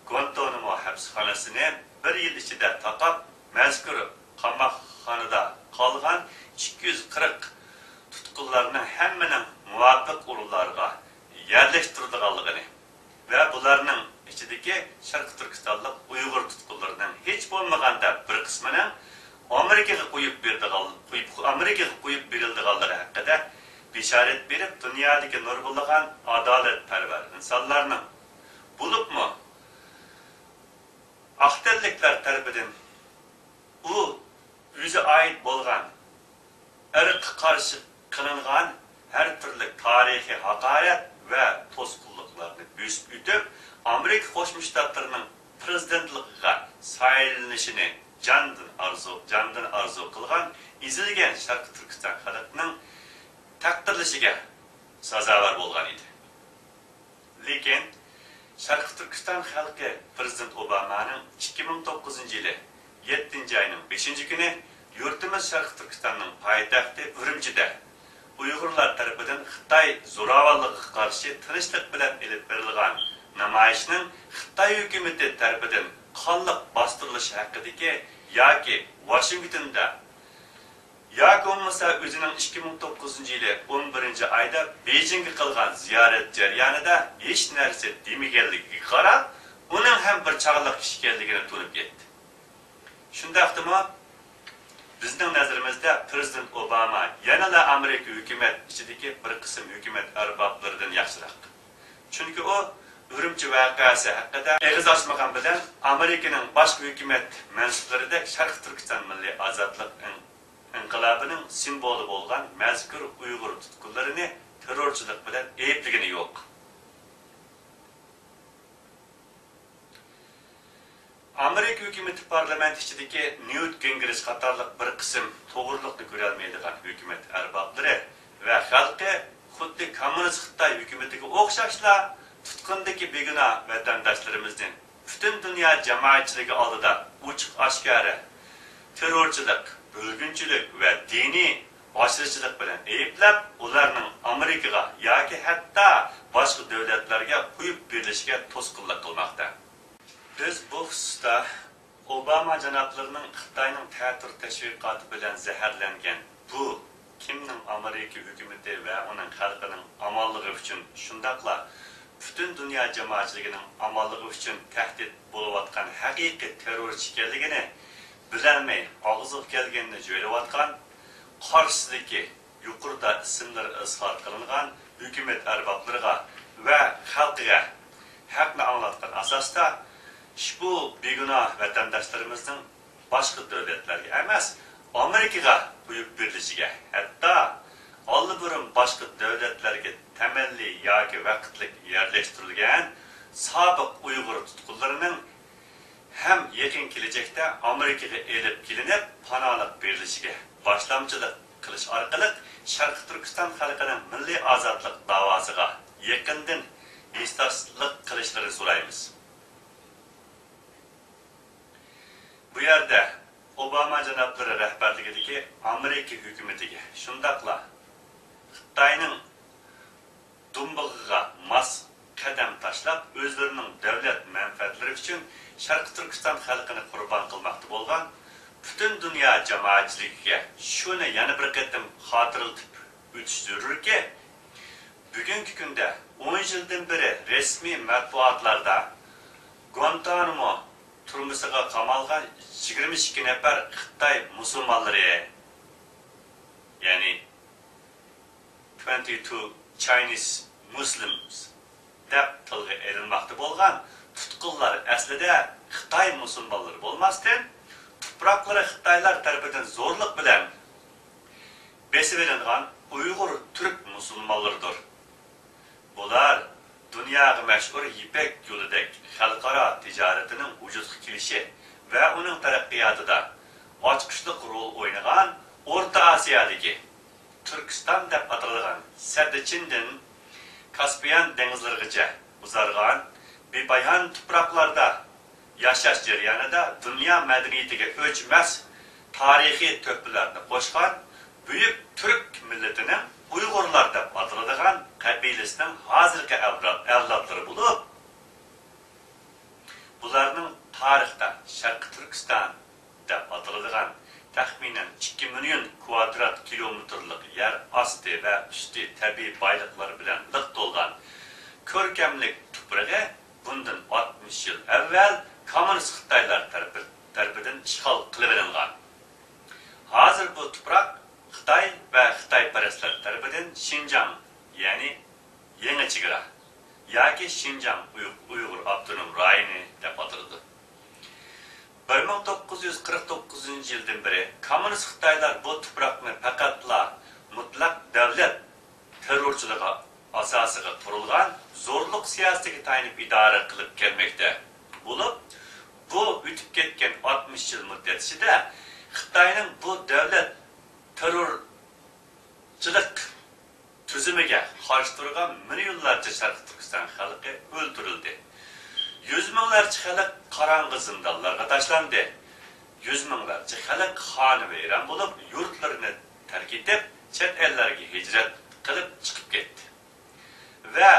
گۇانتانامو ھەپسخانىسىنى بىر يىل ئىچىدە تاقاپ، مەزكۇر قاماقخانىدا قالغان ئىككى يۈز قىرىق تۇتقۇنلارنىڭ ھەممىنىڭ مۇۋاپىق ئورۇنلارغا يەرلەشتۈرىدىغانلىقىنى ۋە بۇلارنىڭ ئىچىدىكى شەرقىي تۈركىستانلىق ئۇيغۇر تۇتقۇنلىرىنىڭ ھېچ بولمىغاندا بىر قىسمىنىڭ ئامېرىكىغا قويۇپ بېرىدىغان، قويۇپ، ئامېرىكىغا قويۇپ بېرىلىدىغانلىقى ھەققىدە بېشارەت بېرىپ، دۇنيادىكى نۇرغۇنلىغان ئادالەتپەرۋەر ئىنسانلارنىڭ، بولۇپمۇ ئاق تەنلىكلەر تەرىپىدىن ئۇ ئۆزى ئائىت بولغان ئىرققا قارشى قىلىنغان ھەر تۈرلۈك تارىخىي ھاقارەت ۋە توسقۇنلۇقلارنى بۆسۈپ ئۆتۈپ، ئامېرىكا قوشما شتاتلىرىنىڭ پىرېزىدېنتلىقىغا سايلىنىشىنى جاندىن ئارزۇ، جاندىن ئارزۇ قىلغان ئېزىلگەن شەرقىي تۈركىستان خەلقىنىڭ تەقدىرلىشىگە سازاۋەر بولغان ئىدى. لېكىن شەرقىي تۈركىستان خەلقى پىرېزىدېنت ئوبامانىڭ ئىككى مىڭ توققۇزىنچى يىلى يەتتىنچى ئاينىڭ بەشىنچى كۈنى يۇرتىمىز شەرقىي تۈركىستاننىڭ پايتەختى ئۈرۈمچىدە ئۇيغۇرلار تەرىپىدىن خىتاي زوراۋانلىقىغا قارشى تىنچلىق بىلەن ئېلىپ بېرىلغان نامايىشنىڭ خىتاي ھۆكۈمىتى تەرىپىدىن قانلىق باستۇرۇلۇشى ھەققىدىكى ياكى ۋاشىنگتوندا ياكى بولمىسا ئۆزىنىڭ ئىككى مىڭ توققۇزىنچى يىلى ئون بىرىنچى ئايدا بېيجىڭغا قىلغان زىيارەت جەريانىدا ھېچ نەرسە دېمىگەنلىكىگە قاراپ، ئۇنىڭ ھەم بىر چاغلىق كىشى ئىكەنلىكىنى تونۇپ يەتتى. شۇنداقتىمۇ، بىزنىڭ نەزىرىمىزدە پىرېزىدېنت ئوباما يەنىلا ئامېرىكا ھۆكۈمەت ئىچىدىكى بىر قىسىم ھۆكۈمەت ئەربابلىرىدىن ياخشىراق. چۈنكى ئۇ ئۈرۈمچى ۋەقەسى ھەققىدە ئېغىز ئاچمىغان بىلەن ئامېرىكىنىڭ باشقا ھۆكۈمەت مەنسۇپلىرىدەك شەرقىي تۈركىستان مىللىي ئازادلىق ئىن-، ئىنقىلابىنىڭ سىمۋولى بولغان مەزكۇر ئۇيغۇر تۇتقۇنلىرىنى تېررورچىلىق بىلەن ئەيىبلىگىنى يوق. ئامېرىكا ھۆكۈمىتى پارلامېنت ئىچىدىكى نيۇت گىنگرىچ قاتارلىق بىر قىسىم توغرىلىقنى كۆرەلمەيدىغان ھۆكۈمەت ئەربابلىرى ۋە خەلقى خۇددى كوممۇنىست خىتاي ھۆكۈمىتىگە ئوخشاشلا تۇتقۇندىكى بىگۇناھ ۋەتەنداشلىرىمىزنى پۈتۈن دۇنيا جامائەتچىلىكى ئالدىدا ئوچۇق ئاشكارا تېررورچىلىق، بۆلگۈنچىلىك ۋە دىنىي ئاشىرىچىلىق بىلەن ئەيىبلەپ، ئۇلارنىڭ ئامېرىكىغا ياكى ھەتتا باشقا دۆلەتلەرگە قويۇپ بېرىلىشىگە توسقۇنلۇق قىلماقتا. بىز بۇ خۇسۇستا ئوباما جانابلىرىنىڭ خىتاينىڭ تەتۈر تەشۋىقاتى بىلەن زەھەرلەنگەن بۇ كىمنىڭ ئامېرىكا ھۆكۈمىتى ۋە ئۇنىڭ خەلقىنىڭ ئامانلىقى ئۈچۈن، شۇنداقلا پۈتۈن دۇنيا جامائەتچىلىكىنىڭ ئامانلىقى ئۈچۈن تەھدىت بولۇۋاتقان ھەقىقىي تېررورچى ئىكەنلىكىنى بىلەلمەي، ئاغزىغا كەلگەننى جۆيلۈۋاتقان، قارشىسىدىكى يۇقىرىدا ئىسىملىرى ئىزھار قىلىنغان ھۆكۈمەت ئەربابلىرىغا ۋە خەلقىگە ھەقنى ئاڭلاتقان ئاساستا، ئۇشبۇ بىگۇناھ ۋەتەنداشلىرىمىزنىڭ باشقا دۆلەتلەرگە ئەمەس، ئامېرىكىغا قويۇپ بېرىلىشىگە، ھەتتا ئاللىبۇرۇن باشقا دۆلەتلەرگە تەمەللىي ياكى ۋاقىتلىق يەرلەشتۈرۈلگەن سابىق ئۇيغۇر تۇتقۇنلىرىنىڭ ھەم يېقىن كېلەچەكتە ئامېرىكىغا ئېلىپ كېلىنىپ، پاناھلىق بېرىلىشىگە باشلامچىلىق قىلىش ئارقىلىق، شەرقىي تۈركىستان خەلقىنىڭ مىللىي ئازادلىق داۋاسىغا يېقىندىن ھېسداشلىق قىلىشلىرىنى سورايمىز. بۇ يەردە ئوباما جانابلىرى رەھبەرلىكىدىكى ئامېرىكا ھۆكۈمىتىگە، شۇنداقلا خىتاينىڭ دۇمبىغىغا ماس قەدەم تاشلاپ، ئۆزلىرىنىڭ دۆلەت مەنپەئەتلىرى ئۈچۈن شەرقىي تۈركىستان خەلقىنى قۇربان قىلماقتا بولغان پۈتۈن دۇنيا جامائەتچىلىكىگە شۇنى يەنە بىر قېتىم خاتىرىلىتىپ ئۆتۈش زۆرۈركى، بۈگۈنكى كۈندە ئون يىلدىن بېرى رەسمىي مەتبۇئاتلاردا گۇانتانامو تۈرمىسىگە قامالغان يىگىرمە ئىككى نەپەر خىتاي مۇسۇلمانلىرى، يەنى twenty-two Chinese Muslims دەپ تىلغا ئېلىنماقتا بولغان تۇتقۇنلار ئەسلىدە خىتاي مۇسۇلمانلىرى بولماستىن، تۇپراقلىرى خىتايلار تەرىپىدىن زورلۇق بىلەن بېسىۋېلىنغان ئۇيغۇر تۈرك مۇسۇلمانلىرىدۇر. بۇلار دۇنياغا مەشھۇر يىپەك يولىدەك خەلقئارا تىجارىتىنىڭ ۋۇجۇدقا كېلىشى ۋە ئۇنىڭ تەرەققىياتىدا ئاچقۇچلۇق رول ئوينىغان ئورتا ئاسىيادىكى، تۈركىستان دەپ ئاتىلىدىغان سەددىچىندىن كاسپىيان دېڭىزلىرىغىچە ئۇزارغان بىپايان تۇپراقلاردا ياشاش جەريانىدا دۇنيا مەدەنىيىتىگە ئۆچمەس تارىخىي تۆھپىلەرنى قوشقان بۈيۈك تۈرك مىللىتىنىڭ ئۇيغۇرلار دەپ ئاتىلىدىغان قەبىلىسىنىڭ ھازىرقى ئەۋلاد-، ئەۋلادلىرى بولۇپ، بۇلارنىڭ تارىختا شەرقىي تۈركىستان دەپ ئاتىلىدىغان تەخمىنەن ئىككى مىليون كۋادرات كىلومېتىرلىق يەر ئاستى ۋە ئۈستى تەبىئىي بايلىقلار بىلەن لىق تولغان كۆركەملىك تۇپرىقى بۇندىن ئاتمىش يىل ئەۋۋەل كوممۇنىست خىتايلار تەرىپى-، تەرىپىدىن ئىشغال قىلىۋېلىنغان. ھازىر بۇ تۇپراق خىتاي ۋە خىتايپەرەسلەر تەرىپىدىن شىنجاڭ، يەنى يېڭى چېگرا ياكى شىنجاڭ ئۇي-، ئۇيغۇر ئاپتونوم رايونى دەپ ئاتىلىدۇ. بىر مىڭ توققۇز يۈز قىرىق توققۇزىنچى يىلدىن بېرى كوممۇنىست خىتايلار بۇ تۇپراقنى پەقەتلا مۇتلەق دەۋلەت تېررورچىلىقى ئاساسىغا قۇرۇلغان زورلۇق سىياسىتىگە تايىنىپ ئىدارە قىلىپ كەلمەكتە بولۇپ، بۇ ئۆتۈپ كەتكەن ئاتمىش يىل مۇددەت ئىچىدە خىتاينىڭ بۇ دەۋلەت تېررورچىلىق تۈزۈمىگە قارشى تۇرغان مىليونلارچە شەرقىي تۈركىستان خەلقى ئۆلتۈرۈلدى. يۈز مىڭلارچە خەلق قاراڭغۇ زىندانلارغا تاشلاندى. يۈز مىڭلارچە خەلق خانىۋەيران بولۇپ، يۇرتلىرىنى تەرك ئېتىپ، چەت ئەللەرگە ھىجرەت قىلىپ چىقىپ كەتتى. ۋە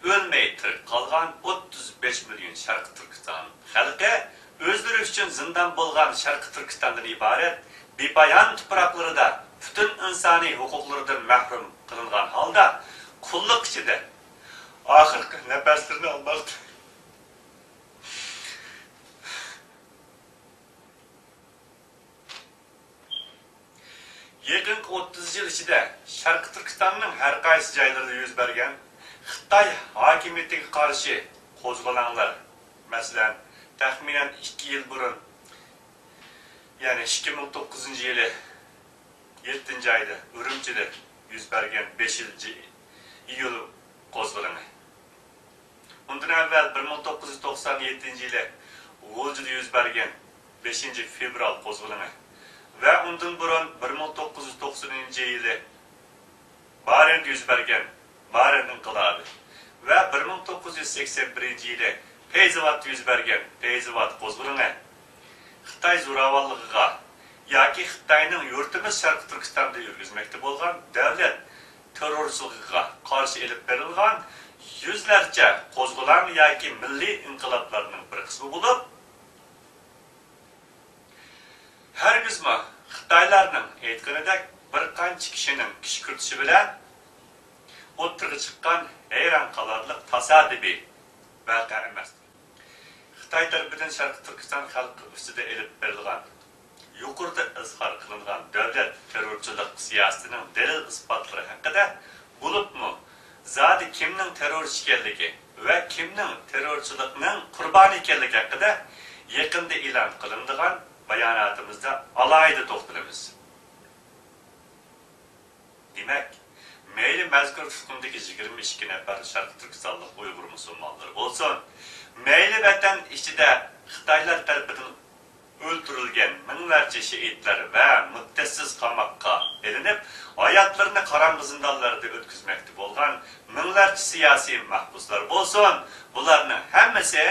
ئۆلمەي تىرىك قالغان ئوتتۇز بەش مىليون شەرقىي تۈركىستان خەلقى ئۆزلىرى ئۈچۈن زىندان بولغان شەرقىي تۈركىستاندىن ئىبارەت بىپايان تۇپراقلىرىدا پۈتۈن ئىنسانىي ھوقۇقلىرىدىن مەھرۇم قىلىنغان ھالدا قۇللۇق ئىچىدە ئاخىرقى نەپەسلىرىنى ئالماقتا. يېقىنقى ئوتتۇز يىل ئىچىدە شەرقىي تۈركىستاننىڭ ھەر قايسى جايلىرىدا يۈز بەرگەن خىتاي ھاكىمىيىتىگە قارشى قوزغىلاڭلار، مەسىلەن، تەخمىنەن ئىككى يىل بۇرۇن، يەنى ئىككى مىڭ توققۇزىنچى يىلى يەتتىنچى ئايدا ئۈرۈمچىدە يۈز بەرگەن بەشىنچى ئىيۇل قوزغىلىڭى، ئۇندىن ئەۋۋەل بىر مىڭ توققۇز يۈز توقسان يەتتىنچى يىلى غۇلجىدا يۈز بەرگەن بەشىنچى فېۋرال قوزغىلىڭى ۋە ئۇندىن بۇرۇن بىر مىڭ توققۇز يۈز توقسىنىنچى يىلى بارىندا يۈز بەرگەن بارىن ئىنقىلابى ۋە بىر مىڭ توققۇز يۈز سەكسەن بىرىنچى يىلى پەيزاۋاتتا يۈز بەرگەن پەيزاۋات قوزغىلىڭى خىتاي زوراۋانلىقىغا ياكى خىتاينىڭ يۇرتىمىز شەرقىي تۈركىستاندا يۈرگۈزمەكتە بولغان دەۋلەت تېررورچىلىقىغا قارشى ئېلىپ بېرىلغان يۈزلەرچە قوزغىلاڭ ياكى مىللىي ئىنقىلابلارنىڭ بىر قىسمى بولۇپ، ھەرگىزمۇ خىتايلارنىڭ ئېيتقىنىدەك بىر قانچە كىشىنىڭ كۈشكۈرتۈشى بىلەن ئوتتۇرىغا چىققان ھەيران قالارلىق تاسادىپىي ۋەقە ئەمەستۇر. خىتاي تەرىپىدىن شەرقىي تۈركىستان خەلقى ئۈستىدە ئېلىپ بېرىلغان، يۇقىرىدا ئىزھار قىلىنغان دۆلەت تېررورچىلىق سىياسىتىنىڭ دەلىل-ئىسپاتلىرى ھەققىدە، بولۇپمۇ زادى كىمنىڭ تېررورچى ئىكەنلىكى ۋە كىمنىڭ تېررورچىلىقنىڭ قۇربانى ئىكەنلىكى ھەققىدە يېقىندا ئېلان قىلىنىدىغان باياناتىمىزدا ئالاھىدە توختىلىمىز. دېمەك، مەيلى مەزكۇر تۇتقۇندىكى يىگىرمە ئىككى نەپەر شەرقىي تۈركىستانلىق ئۇيغۇر مۇسۇلمانلىرى بولسۇن، مەيلى ۋەتەن ئىچىدە خىتايلار تەرىپىدىن ئۆلتۈرۈلگەن مىڭلارچە شېھىتلەر ۋە مۇددەتسىز قاماققا ئېلىنىپ، ھاياتلىرىنى قاراڭغۇ زىندانلاردا ئۆتكۈزمەكتە بولغان مىڭلارچە سىياسىي مەھبۇسلار بولسۇن، بۇلارنىڭ ھەممىسى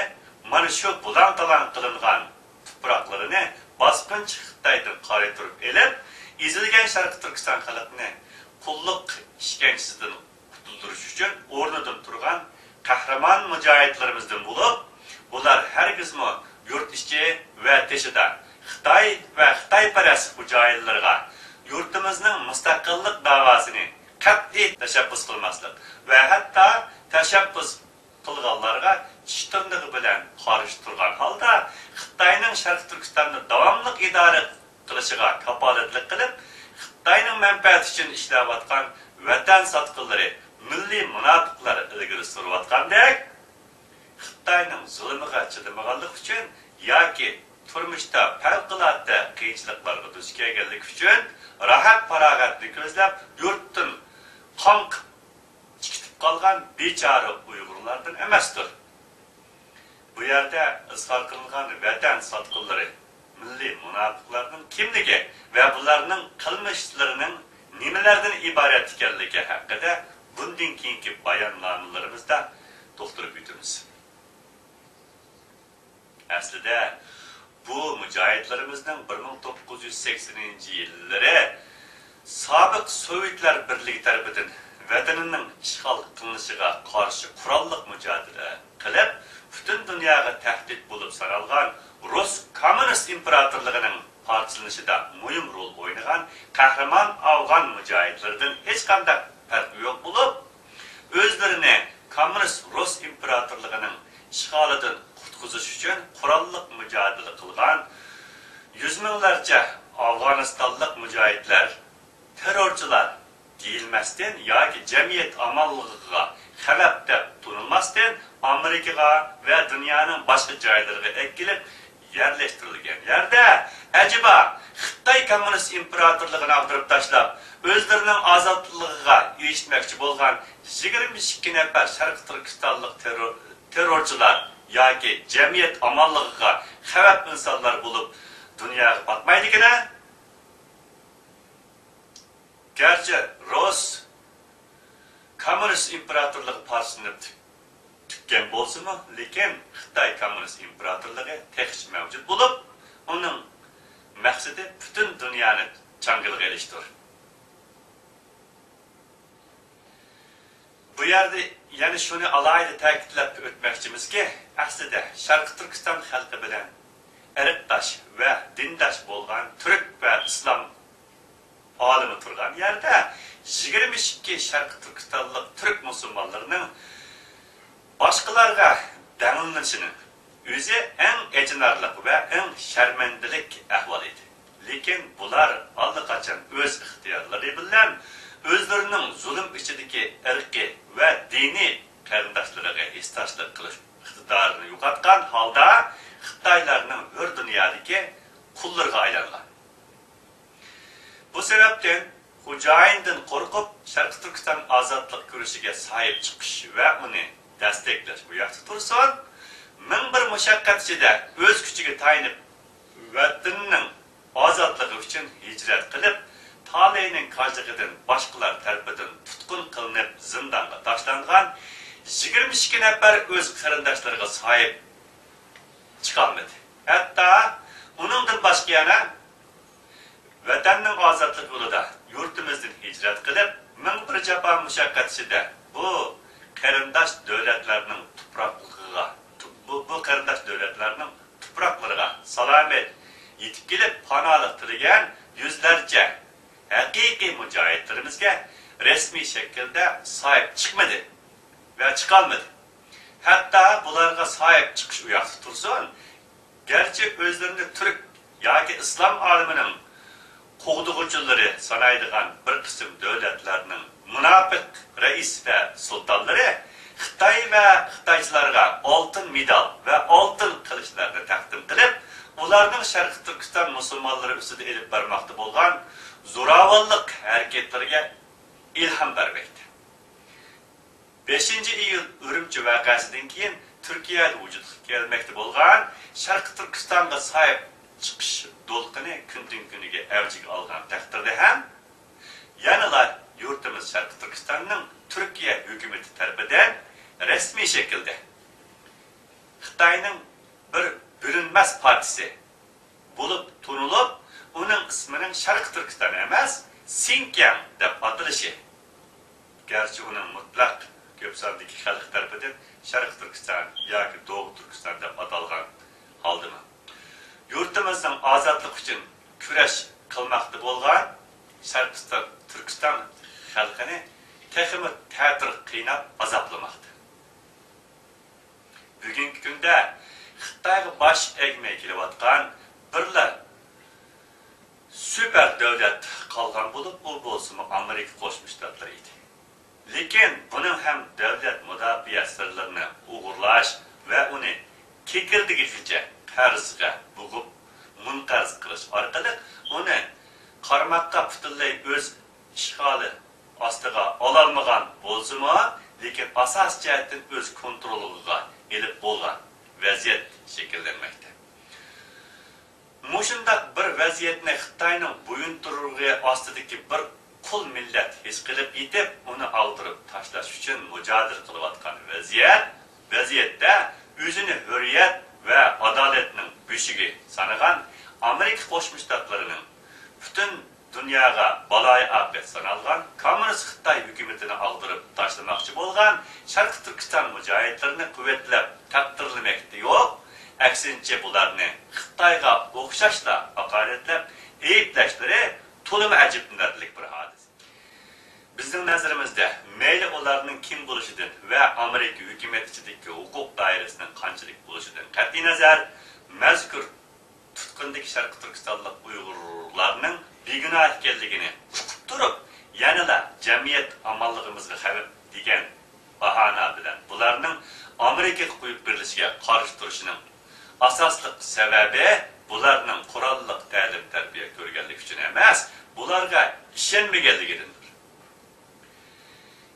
مانا شۇ بۇلاڭ-تالاڭ قىلىنغان تۇپراقلىرىنى باسقۇنچى خىتايدىن قايتۇرۇپ ئېلىپ، ئېزىلگەن شەرقىي تۈركىستان خەلقىنى قۇللۇق ئىشكەنجىسىدىن قۇتۇلدۇرۇش ئۈچۈن ئورنىدىن تۇرغان قەھرىمان مۇجاھىدلىرىمىزدىن بولۇپ، بۇلار ھەرگىزمۇ يۇرت ئىچى ۋە تېشىدا خىتاي ۋە خىتايپەرەس مۇجاھىدلىرىغا يۇرتىمىزنىڭ مۇستەقىللىق داۋاسىنى قەتئىي تەشەببۇس قىلماسلىق ۋە ھەتتا تەشەببۇس قىلغانلارغا چىش تىرنىقى بىلەن قارشى تۇرغان ھالدا، خىتاينىڭ شەرقىي تۈركىستاننى داۋاملىق ئىدارە قىلىشىغا كاپالەتلىك قىلىپ، خىتاينىڭ مەنپەئەتى ئۈچۈن ئىشلەۋاتقان ۋەتەن ساتقۇنلىرى، مىللىي مۇناپىقلار ئىلگىرى سۈرۈۋاتقاندەك، خىتاينىڭ زۇلۇمىغا چىدىمىغانلىقى ئۈچۈن ياكى تۇرمۇشتا پەۋقۇلئاددە قىيىنچىلىقلارغا دۇچ كەلگەنلىكى ئۈچۈن راھەت-پاراغەتنى كۆزلەپ، يۇرتتىن قاڭقىپ چىقىپ قالغان بىچارە ئۇيغۇرلاردىن ئەمەستۇر. بۇ يەردە ئىزھار قىلىنغان ۋەتەن ساتقۇنلىرى، مىللىي مۇناپىقلارنىڭ كىملىكى ۋە بۇلارنىڭ قىلمىشلىرىنىڭ نېمىلەردىن ئىبارەت ئىكەنلىكى ھەققىدە بۇندىن كېيىنكى باياننامىلىرىمىزدە توختىلىپ ئۆتىمىز. ئەسلىدە، بۇ مۇجاھىدلىرىمىزنىڭ بىر مىڭ توققۇز يۈز سەكسىنىنچى يىللىرى سابىق سوۋېتلار بىرلىكى تەرىپىدىن ۋەتىنىنىڭ ئىشغال قىلىنىشىغا قارشى قوراللىق مۇجادىلە قىلىپ، پۈتۈن دۇنياغا تەھدىت بولۇپ سانالغان رۇس كوممۇنىست ئىمپېراتورلۇقىنىڭ پارچىلىنىشىدا مۇھىم رول ئوينىغان قەھرىمان ئافغان مۇجاھىدلىرىدىن ھېچقانداق پەرقى يوق بولۇپ، ئۆزلىرىنى كوممۇنىست رۇس ئىمپېراتورلۇقىنىڭ ئىشغالىدىن قۇتقۇزۇش ئۈچۈن قوراللىق مۇجادىلە قىلغان يۈز مىڭلارچە ئافغانىستانلىق مۇجاھىدلار، تېررورچىلار دېيىلمەستىن ياكى جەمئىيەت ئامانلىقىغا خەۋپ دەپ تونۇلماستىن، ئامېرىكىغا ۋە دۇنيانىڭ باشقا جايلىرىغا ئەكېلىپ يەرلەشتۈرۈلگەن يەردە، ئەجەبا، خىتاي كوممۇنىست ئىمپېراتورلۇقىنى ئاغدۇرۇپ تاشلاپ، ئۆزلىرىنىڭ ئازادلىقىغا ئېرىشمەكچى بولغان يىگىرمە ئىككى نەپەر شەرقىي تۈركىستانلىق تېررور-، تېررورچىلار ياكى جەمئىيەت ئامانلىقىغا خەۋپ ئىنسانلار بولۇپ دۇنياغا پاتمايدىكىنە؟ گەرچە رۇس كوممۇنىست ئىمپېراتورلۇقى پارچىلىنىپ تۈگىگەن بولسىمۇ، لېكىن خىتاي كوممۇنىست ئىمپېراتورلۇقى تېخىچە مەۋجۇت بولۇپ، ئۇنىڭ مەقسىتى پۈتۈن دۇنيانى چاڭگىلىغا ئېلىشتۇر. بۇ يەردە يەنە شۇنى ئالاھىدە تەكىتلەپ ئۆتمەكچىمىزكى، ئەسلىدە شەرقىي تۈركىستان خەلقى بىلەن ئىرقداش ۋە دىنداش بولغان تۈرك ۋە ئىسلام ئالىمى تۇرغان يەردە، يىگىرمە ئىككى شەرقىي تۈركىستانلىق تۈرك مۇسۇلمانلىرىنىڭ باشقىلارغا دەڭلىنىشىنىڭ ئۆزى ئەڭ ئېچىنارلىق ۋە ئەڭ شەرمەندىلىك ئەھۋال ئىدى. لېكىن بۇلار ئاللىقاچان ئۆز ئىختىيارلىرى بىلەن ئۆزلىرىنىڭ زۇلۇم ئىچىدىكى ئىرقىي ۋە دىنىي قېرىنداشلىرىغا ھېسداشلىق قىلىش ئىقتىدارىنى يوقاتقان ھالدا، خىتايلارنىڭ ھۆر دۇنيادىكى قۇللىرىغا ئايلانغان. بۇ سەۋەبتىن خوجايىندىن قورقۇپ، شەرقىي تۈركىستان ئازادلىق كۈرىشىگە ساھىب چىقىش ۋە ئۇنى دەستەكلەش بۇ ياقتا تۇرسۇن، مىڭ بىر مۇشەققەت ئىچىدە ئۆز كۈچىگە تايىنىپ، ۋەتىنىنىڭ ئازادلىقى ئۈچۈن ھىجرەت قىلىپ، تالېينىڭ كاجلىقىدىن باشقىلار تەرىپىدىن تۇتقۇن قىلىنىپ زىندانغا تاشلانغان يىگىرمە ئىككى نەپەر ئۆز قېرىنداشلىرىغا ساھىب چىقالمىدى. ھەتتا ئۇنىڭدىن باشقا يەنە ۋەتەننىڭ ئازادلىقى يولىدا يۇرتىمىزدىن ھىجرەت قىلىپ، مىڭ بىر جاپا مۇشەققەت ئىچىدە بۇ قېرىنداش دۆلەتلەرنىڭ تۇپراقلىقىغا، بۇ، بۇ قېرىنداش دۆلەتلەرنىڭ تۇپراقلىرىغا سالامەت يېتىپ كېلىپ، پاناھلىق تىلىگەن يۈزلەرچە ھەقىقىي مۇجاھىدلىرىمىزگە رەسمىي شەكىلدە ساھىب چىقمىدى ۋە چىقالمىدى. ھەتتا بۇلارغا ساھىب چىقىش ئۇياقتا تۇرسۇن، گەرچە ئۆزلىرىنى تۈرك ياكى ئىسلام ئالىمىنىڭ قوغدىغۇچىلىرى سانايدىغان بىر قىسىم دۆلەتلەرنىڭ مۇناپىق رەئىس ۋە سۇلتانلىرى خىتاي ۋە خىتايچىلارغا ئالتۇن مېدال ۋە ئالتۇن قىلىچلارنى تەقدىم قىلىپ، ئۇلارنىڭ شەرقىي تۈركىستان مۇسۇلمانلىرى ئۈستىدە ئېلىپ بارماقتا بولغان زوراۋانلىق ھەرىكەتلىرىگە ئىلھام بەرمەكتە. بەشىنچى ئىيۇل ئۈرۈمچى ۋەقەسىدىن كېيىن تۈركىيەدە ۋۇجۇدقا كەلمەكتە بولغان شەرقىي تۈركىستانغا ساھىب چىقىش دولقۇنى كۈندىن كۈنگە ئەۋجىگە ئالغان تەقدىردە ھەم، يەنىلا يۇرتىمىز شەرقىي تۈركىستاننىڭ تۈركىيە ھۆكۈمىتى تەرىپىدىن رەسمىي شەكىلدە خىتاينىڭ بىر بۆلۈنمەس پارچىسى بولۇپ تونۇلۇپ، ئۇنىڭ ئىسمىنىڭ شەرقىي تۈركىستان ئەمەس، سىنكياڭ دەپ ئاتىلىشى، گەرچە ئۇنىڭ مۇتلەق كۆپ ساندىكى خەلق تەرىپىدىن شەرقىي تۈركىستان ياكى دوغۇ تۈركىستان دەپ ئاتالغان ھالدىمۇ، يۇرتىمىزنىڭ ئازادلىقى ئۈچۈن كۈرەش قىلماقتا بولغان شەرقىي تۈركىستان خەلقىنى تېخىمۇ تەتۈر قىيناپ ئازابلىماقتا. بۈگۈنكى كۈندە خىتايغا باش ئەگمەي كېلىۋاتقان بىرلا سۇپەر دۆلەت قالغان بولۇپ، ئۇ بولسىمۇ ئامېرىكا قوشما شتاتلىرى ئىدى. لېكىن بۇنىڭ ھەم دۆلەت مۇداپىئە سىرلىرىنى ئوغرىلاش ۋە ئۇنى كېكىردىكىگىچە قەرزگە بوغۇپ، مۇنقەرز قىلىش ئارقىلىق ئۇنى قارماققا پۈتۈنلەي ئۆز ئىشغالى ئاستىغا ئالالمىغان بولسىمۇ، لېكىن ئاساسىي جەھەتتىن ئۆز كونترولىغا ئېلىپ بولغان ۋەزىيەت شەكىللەنمەكتە. مۇشۇنداق بىر ۋەزىيەتنى خىتاينىڭ بويۇنتۇرۇقى ئاستىدىكى بىر قۇل مىللەت ھېس قىلىپ يېتىپ، ئۇنى ئاغدۇرۇپ تاشلاش ئۈچۈن مۇجادىلە قىلىۋاتقان ۋەزىيەت، ۋەزىيەتتە ئۆزىنى ھۆرىيەت ۋە ئادالەتنىڭ بۆشۈكى سانىغان ئامېرىكا قوشما شتاتلىرىنىڭ پۈتۈن دۇنياغا بالايىئاپەت سانالغان كوممۇنىست خىتاي ھۆكۈمىتىنى ئاغدۇرۇپ تاشلىماقچى بولغان شەرقىي تۈركىستان مۇجاھىدلىرىنى قۇۋۋەتلەپ تەقدىرلىمەكتە يوق، ئەكسىنچە، بۇلارنى خىتايغا ئوخشاشلا ھاقارەتلەپ ئەيىبلەشلىرى تولىمۇ ئەجەبلىنەرلىك بىر ھادىسە. بىزنىڭ نەزىرىمىزدە، مەيلى ئۇلارنىڭ كىم بولۇشىدىن ۋە ئامېرىكا ھۆكۈمىتى ئىچىدىكى ھوقۇق دائىرىسىنىڭ قانچىلىك بولۇشىدىن قەتئىينەزەر، مەزكۇر تۇتقۇندىكى شەرقىي تۈركىستانلىق ئۇيغۇرلارنىڭ بىگۇناھ ئىكەنلىكىنى ئۇقۇپ تۇرۇپ، يەنىلا جەمئىيەت ئامانلىقىمىزغا خەۋپ دېگەن باھانە بىلەن بۇلارنىڭ ئامېرىكىغا قويۇپ بېرىلىشىگە قارشى تۇرۇشىنىڭ ئاساسلىق سەۋەبى بۇلارنىڭ قوراللىق تەلىم-تەربىيە كۆرگەنلىكى ئۈچۈن ئەمەس، بۇلارغا ئىشەنمىگەنلىكىدىندۇر.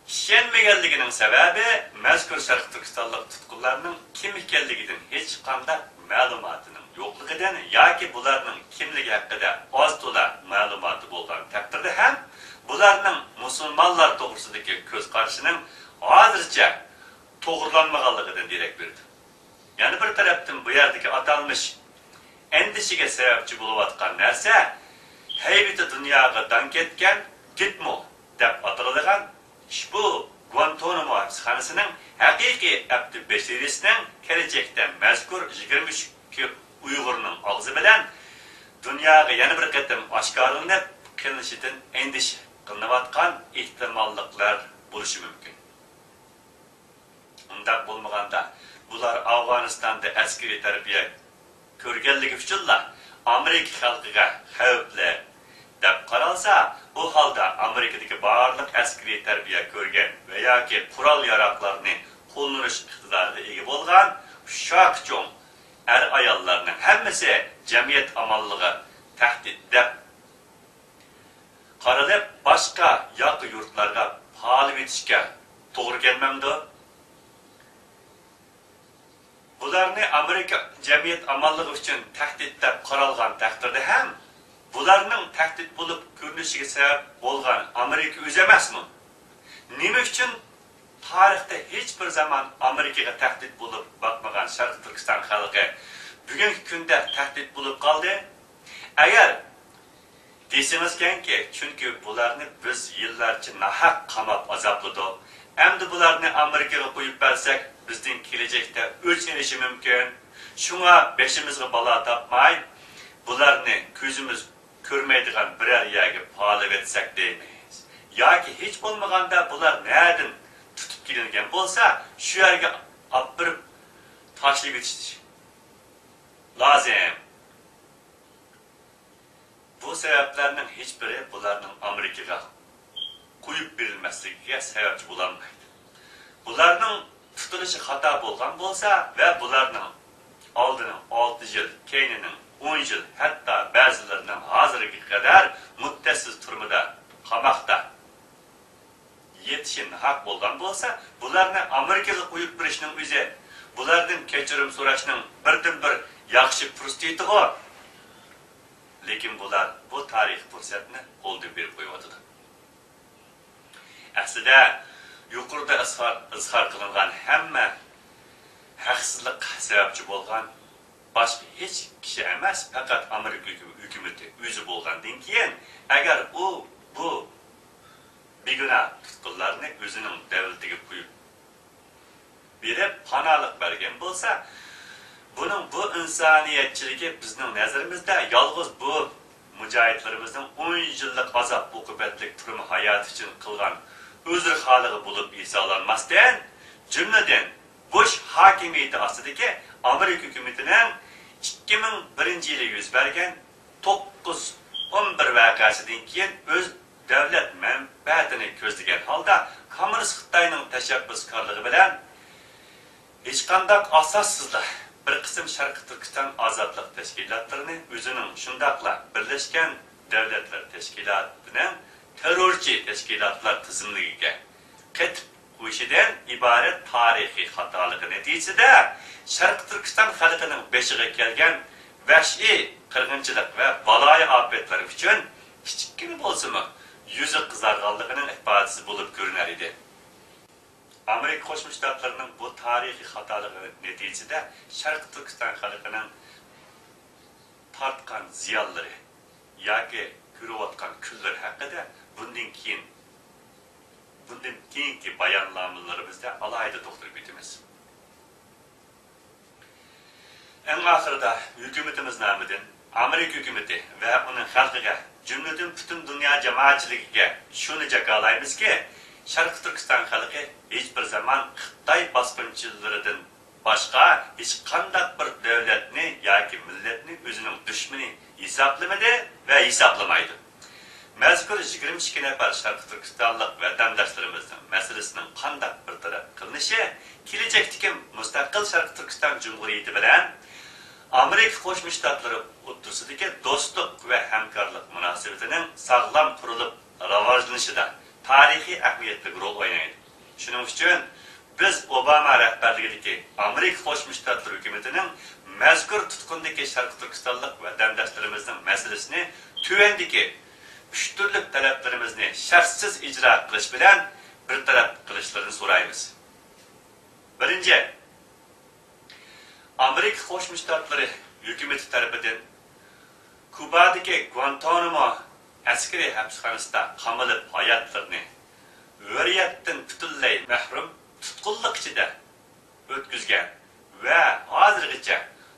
ئىشەنمىگەنلىكىنىڭ سەۋەبى، مەزكۇر شەرقىي تۈركىستانلىق تۇتقۇنلارنىڭ كىم ئىكەنلىكىدىن ھېچقانداق مەلۇماتىنىڭ يوقلۇقىدىن ياكى بۇلارنىڭ كىملىكى ھەققىدە ئاز-تولا مەلۇماتى بولغان تەقدىردە ھەم، بۇلارنىڭ مۇسۇلمانلار توغرىسىدىكى كۆز قارىشىنىڭ ھازىرچە توغرىلانمىغانلىقىدىن دېرەك بېرىدۇ. يەنە بىر تەرەپتىن، بۇ يەردىكى ئاتالمىش ئەندىشىگە سەۋەبچى بولۇۋاتقان نەرسە، ھەيۋىتى دۇنياغا داڭ كەتكەن گىتمو دەپ ئاتىلىدىغان ئۇشبۇ گۇانتونامو ھەپسخانىسىنىڭ ھەقىقىي ئەبدۇ بەشىرىسىنىڭ كېلەچەكتە مەزكۇر يىگىرمە ئۈچ ئۇيغۇرنىڭ ئاغزى بىلەن دۇنياغا يەنە بىر قېتىم ئاشكارىلىنىپ قېلىنىشىدىن ئەندىشە قىلىنىۋاتقان ئېھتىماللىقلار بولۇشى مۇمكىن. ئۇنداق بولمىغاندا، بۇلار ئافغانىستاندا ئەسكىرىي تەربىيە كۆرگەنلىكى ئۈچۈنلا ئامېرىكا خەلقىگە خەۋپلىك دەپ قارالسا، ئۇ ھالدا ئامېرىكىدىكى بارلىق ئەسكىرىي تەربىيە كۆرگەن ۋە ياكى قورال-ياراغلارنى قوللىنىش ئىقتىدارىغا ئىگە بولغان شاكا چوڭ ئەر-ئاياللارنىڭ ھەممىسى جەمئىيەت ئامانلىقىغا تەھدىت دەپ قارىلىپ، باشقا ياقا يۇرتلارغا پالىۋېتىشكە توغرا كەلمەمدۇ؟ بۇلارنى ئامېرىكا جەمئىيەت ئامانلىقى ئۈچۈن تەھدىت دەپ قارالغان تەقدىردە ھەم، بۇلارنىڭ تەھدىت بولۇپ كۆرۈنۈشىگە سەۋەب بولغان ئامېرىكا ئۆزى ئەمەسمۇ؟ نېمە ئۈچۈن تارىختا ھېچ بىر زامان ئامېرىكىغا تەھدىت بولۇپ باقمىغان شەرقىي تۈركىستان خەلقى بۈگۈنكى كۈندە تەھدىت بولۇپ قالدى؟ ئەگەر دېسىڭىزكەنكى، چۈنكى بۇلارنى بىز يىللارچە ناھەق قاماپ ئازابلىدۇق. ئەمدى بۇلارنى ئامېرىكىغا قويۇپ بەرسەك، بىزدىن كېلەچەكتە ئۆچ ئېلىشى مۇمكىن. شۇڭا بېشىمىزغا بالا تاپماي، بۇلارنى كۆزىمىز كۆرمەيدىغان بىرەر يەرگە پالىۋەتسەك دەيمىز. ياكى ھېچ بولمىغاندا بۇلار نەدىن تۇتۇپ كېلىنگەن بولسا، شۇ يەرگە ئاپىرىپ تاشلىۋېتىش لازىم. بۇ سەۋەبلەرنىڭ ھېچبىرى بۇلارنىڭ ئامېرىكىغا قويۇپ بېرىلمەسلىكىگە سەۋەبچى بولالمايدۇ. بۇلارنىڭ تۇتۇلۇشى خاتا بولغان بولسا ۋە بۇلارنىڭ ئالدىنىڭ ئالتە يىل، كەينىنىڭ ئون يىل، ھەتتا بەزىلىرىنىڭ ھازىرغا قەدەر مۇددەتسىز تۈرمىدە، قاماقتا يېتىشى ناھەق بولغان بولسا، بۇلارنى ئامېرىكىغا قويۇپ بېرىشنىڭ ئۆزى بۇلاردىن كەچۈرۈم سوراشنىڭ بىردىنبىر ياخشى پۇرسىتىغۇ. لېكىن بۇلار بۇ تارىخىي پۇرسەتنى قولدىن بېرىپ قويۇۋاتىدۇ. ئەسلىدە، يۇقىرىدا ئىزھار، ئىزھار قىلىنغان ھەممە ھەقسىزلىق سەۋەبچى بولغان باشقا ھېچ كىشى ئەمەس، پەقەت ئامېرىكا ھۆكۈ-، ھۆكۈمىتى ئۆزى بولغاندىن كېيىن، ئەگەر ئۇ بۇ بىگۇناھ تۇتقۇنلارنى ئۆزىنىڭ دەۋلىتىگە قويۇپ بېرىپ، پاناھلىق بەرگەن بولسا، بۇنىڭ بۇ ئىنسانىيەتچىلىكى بىزنىڭ نەزىرىمىزدە يالغۇز بۇ مۇجاھىدلىرىمىزنىڭ ئون يىللىق ئازاب-ئوقۇبەتلىك تۈرمە ھاياتى ئۈچۈن قىلغان ئۆزرىخاھلىقى بولۇپ ھېسابلانماستىن، جۈملىدىن بۇش ھاكىمىيىتى ئاستىدىكى ئامېرىكا ھۆكۈمىتىنىڭ ئىككى مىڭ بىرىنچى يىلى يۈز بەرگەن توققۇز ئون بىر ۋەقەسىدىن كېيىن ئۆز دۆلەت مەنپەئەتىنى كۆزلىگەن ھالدا، كوممۇنىست خىتاينىڭ تەشەببۇسكارلىقى بىلەن ھېچقانداق ئاساسسىزلا بىر قىسىم شەرقىي تۈركىستان ئازادلىق تەشكىلاتلىرىنى ئۆزىنىڭ، شۇنداقلا بىرلەشكەن دۆلەتلەر تەشكىلاتىنىڭ تېررورچى تەشكىلاتلار تىزىملىكىگە قېتىپ قويۇشىدىن ئىبارەت تارىخىي خاتالىقى نەتىجىسىدە، شەرقىي تۈركىستان خەلقىنىڭ بېشىغا كەلگەن ۋەھشىي قىرغىنچىلىق ۋە بالايىئاپەتلەر ئۈچۈن كىچىككىنە بولسىمۇ يۈزى قىزارغانلىقىنىڭ ئىپادىسى بولۇپ كۆرۈنەر ئىدى. ئامېرىكا قوشما شتاتلىرىنىڭ بۇ تارىخىي خاتالىقى نەتىجىسىدە شەرقىي تۈركىستان خەلقىنىڭ تارتقان زىيانلىرى ياكى كۆرۈۋاتقان كۈنلىرى ھەققىدە بۇندىن كېيىن، بۇندىن كېيىنكى باياننامىلىرىمىزدە ئالاھىدە توختىلىپ ئۆتىمىز. ئەڭ ئاخىرىدا ھۆكۈمىتىمىز نامىدىن ئامېرىكا ھۆكۈمىتى ۋە ئۇنىڭ خەلقىگە، جۈملىدىن پۈتۈن دۇنيا جامائەتچىلىكىگە شۇنى جاكارلايمىزكى، شەرقىي تۈركىستان خەلقى ھېچبىر زامان خىتاي باسقۇنچىلىرىدىن باشقا ھېچقانداق بىر دۆلەتنى ياكى مىللەتنى ئۆزىنىڭ دۈشمىنى ھېسابلىمىدى ۋە ھېسابلىمايدۇ. مەزكۇر يىگىرمە ئىككى نەپەر شەرقىي تۈركىستانلىق ۋەتەنداشلىرىمىزنىڭ مەسىلىسىنىڭ قانداق بىر تەرەپ قىلىنىشى كېلەچەكتىكى مۇستەقىل شەرقىي تۈركىستان جۇمھۇرىيىتى بىلەن ئامېرىكا قوشما شتاتلىرى ئوتتۇرىسىدىكى دوستلۇق ۋە ھەمكارلىق مۇناسىۋىتىنىڭ ساغلام قۇرۇلۇپ راۋاجلىنىشىدا تارىخىي ئەھمىيەتلىك رول ئوينايدۇ. شۇنىڭ ئۈچۈن بىز ئوباما رەھبەرلىكىدىكى ئامېرىكا قوشما شتاتلىرى ھۆكۈمىتىنىڭ مەزكۇر تۇتقۇندىكى شەرقىي تۈركىستانلىق ۋەتەنداشلىرىمىزنىڭ مەسىلىسىنى تۆۋەندىكى ئۈچ تۈرلۈك تەلەپلىرىمىزنى شەرتسىز ئىجرا قىلىش بىلەن بىر تەرەپ قىلىشلىرىنى سورايمىز. بىرىنچى، ئامېرىكا قوشما شتاتلىرى ھۆكۈمىتى تەرىپىدىن كۇبادىكى گۇانتانامو ئەسكىرىي ھەپسخانىسىدا قامىلىپ ھاياتلىرىنى ھۆرىيەتتىن پۈتۈنلەي مەھرۇم تۇتقۇنلۇق ئىچىدە ئۆتكۈزگەن ۋە ھازىرغىچە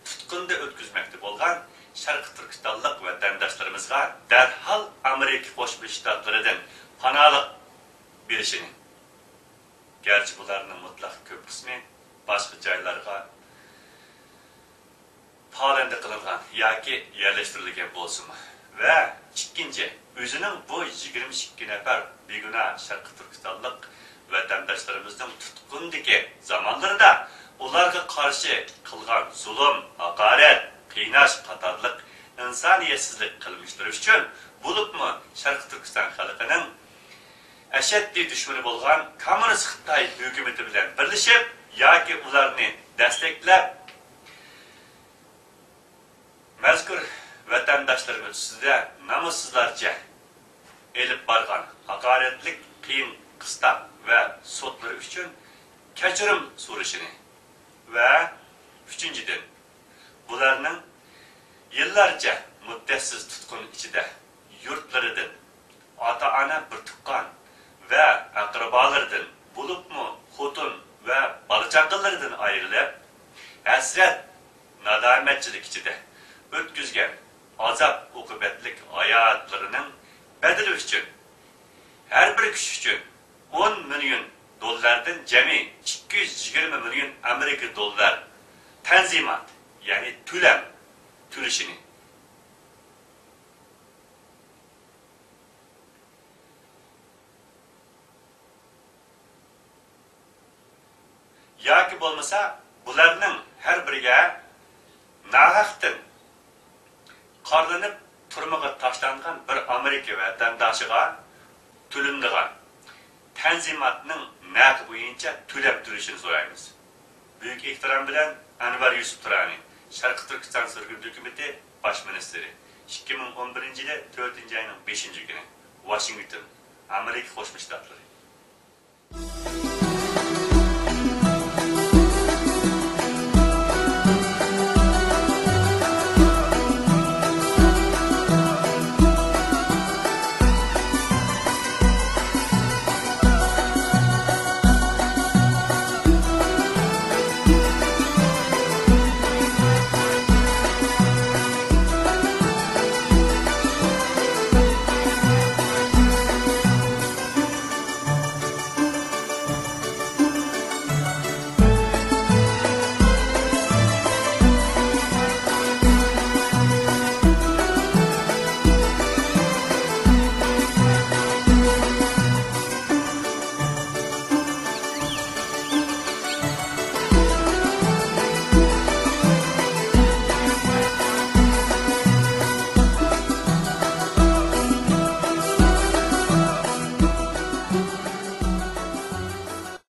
تۇتقۇندا ئۆتكۈزمەكتە بولغان شەرقىي تۈركىستانلىق ۋەتەنداشلىرىمىزغا دەرھال ئامېرىكا قوشما شتاتلىرىدىن پاناھلىق بېرىشىنى، گەرچە بۇلارنىڭ مۇتلەق كۆپ قىسمى باشقا جايلارغا پالەندە قىلىنغان ياكى يەرلەشتۈرۈلگەن بولسىمۇ، ۋە ئىككىنچى، ئۆزىنىڭ بۇ يىگىرمە ئىككى نەپەر بىگۇناھ شەرقىي تۈركىستانلىق ۋەتەنداشلىرىمىزنىڭ تۇتقۇندىكى زامانلىرىدا ئۇلارغا قارشى قىلغان زۇلۇم، ھاقارەت، قىيناش قاتارلىق ئىنسانىيەتسىزلىك قىلمىشلىرى ئۈچۈن، بولۇپمۇ شەرقىي تۈركىستان خەلقىنىڭ ئەشەددىي دۈشمىنى بولغان كوممۇنىست خىتاي ھۆكۈمىتى بىلەن بىرلىشىپ ياكى ئۇلارنى دەستەكلەپ، مەزكۇر ۋەتەنداشلىرىمىز ئۈستىدە نامۇسسىزلارچە ئېلىپ بارغان ھاقارەتلىك قىيىن قىستاق ۋە سوتلىرى ئۈچۈن كەچۈرۈم سورىشىنى ۋە ئۈچىنچىدىن، بۇلارنىڭ يىللارچە مۇددەتسىز تۇتقۇن ئىچىدە يۇرتلىرىدىن، ئاتا-ئانا، بىر تۇغقان ۋە ئەقرىبالىرىدىن، بولۇپمۇ ئىچىدە ئۆتكۈزگەن ئازاب-ئوقۇبەتلىك ھاياتلىرىنىڭ بەدىلى ئۈچۈن، ھەر بىر كىشى ئۈچۈن ئون مىليون دوللاردىن جەمئىي ئىككى يۈز يىگىرمە مىليون ئامېرىكا دوللار تەنزىمات، يەنى تۆلەم تۆلىشىنى، ياكى بولمىسا بۇلارنىڭ ھەر بىرىگە ناھەقتىن قارىلىنىپ تۈرمىگە تاشلانغان بىر ئامېرىكا ۋەتەنداشىغا تۆلىنىدىغان تەنزىماتنىڭ نەقى بويىچە تۆلەم تۆلىشىنى سورايمىز. بۈيۈك ئېھتىرام بىلەن، ئەنۋەر يۈسۈپ تۇرانى، شەرقىي تۈركىستان سۈرگۈن ھۆكۈمىتى باش مىنىستىرى، ئىككى مىڭ ئون بىرىنچى يىلى تۆتىنچى ئاينىڭ بەشىنچى كۈنى، ۋاشىنگتون، ئامېرىكا قوشما شتاتلىرى.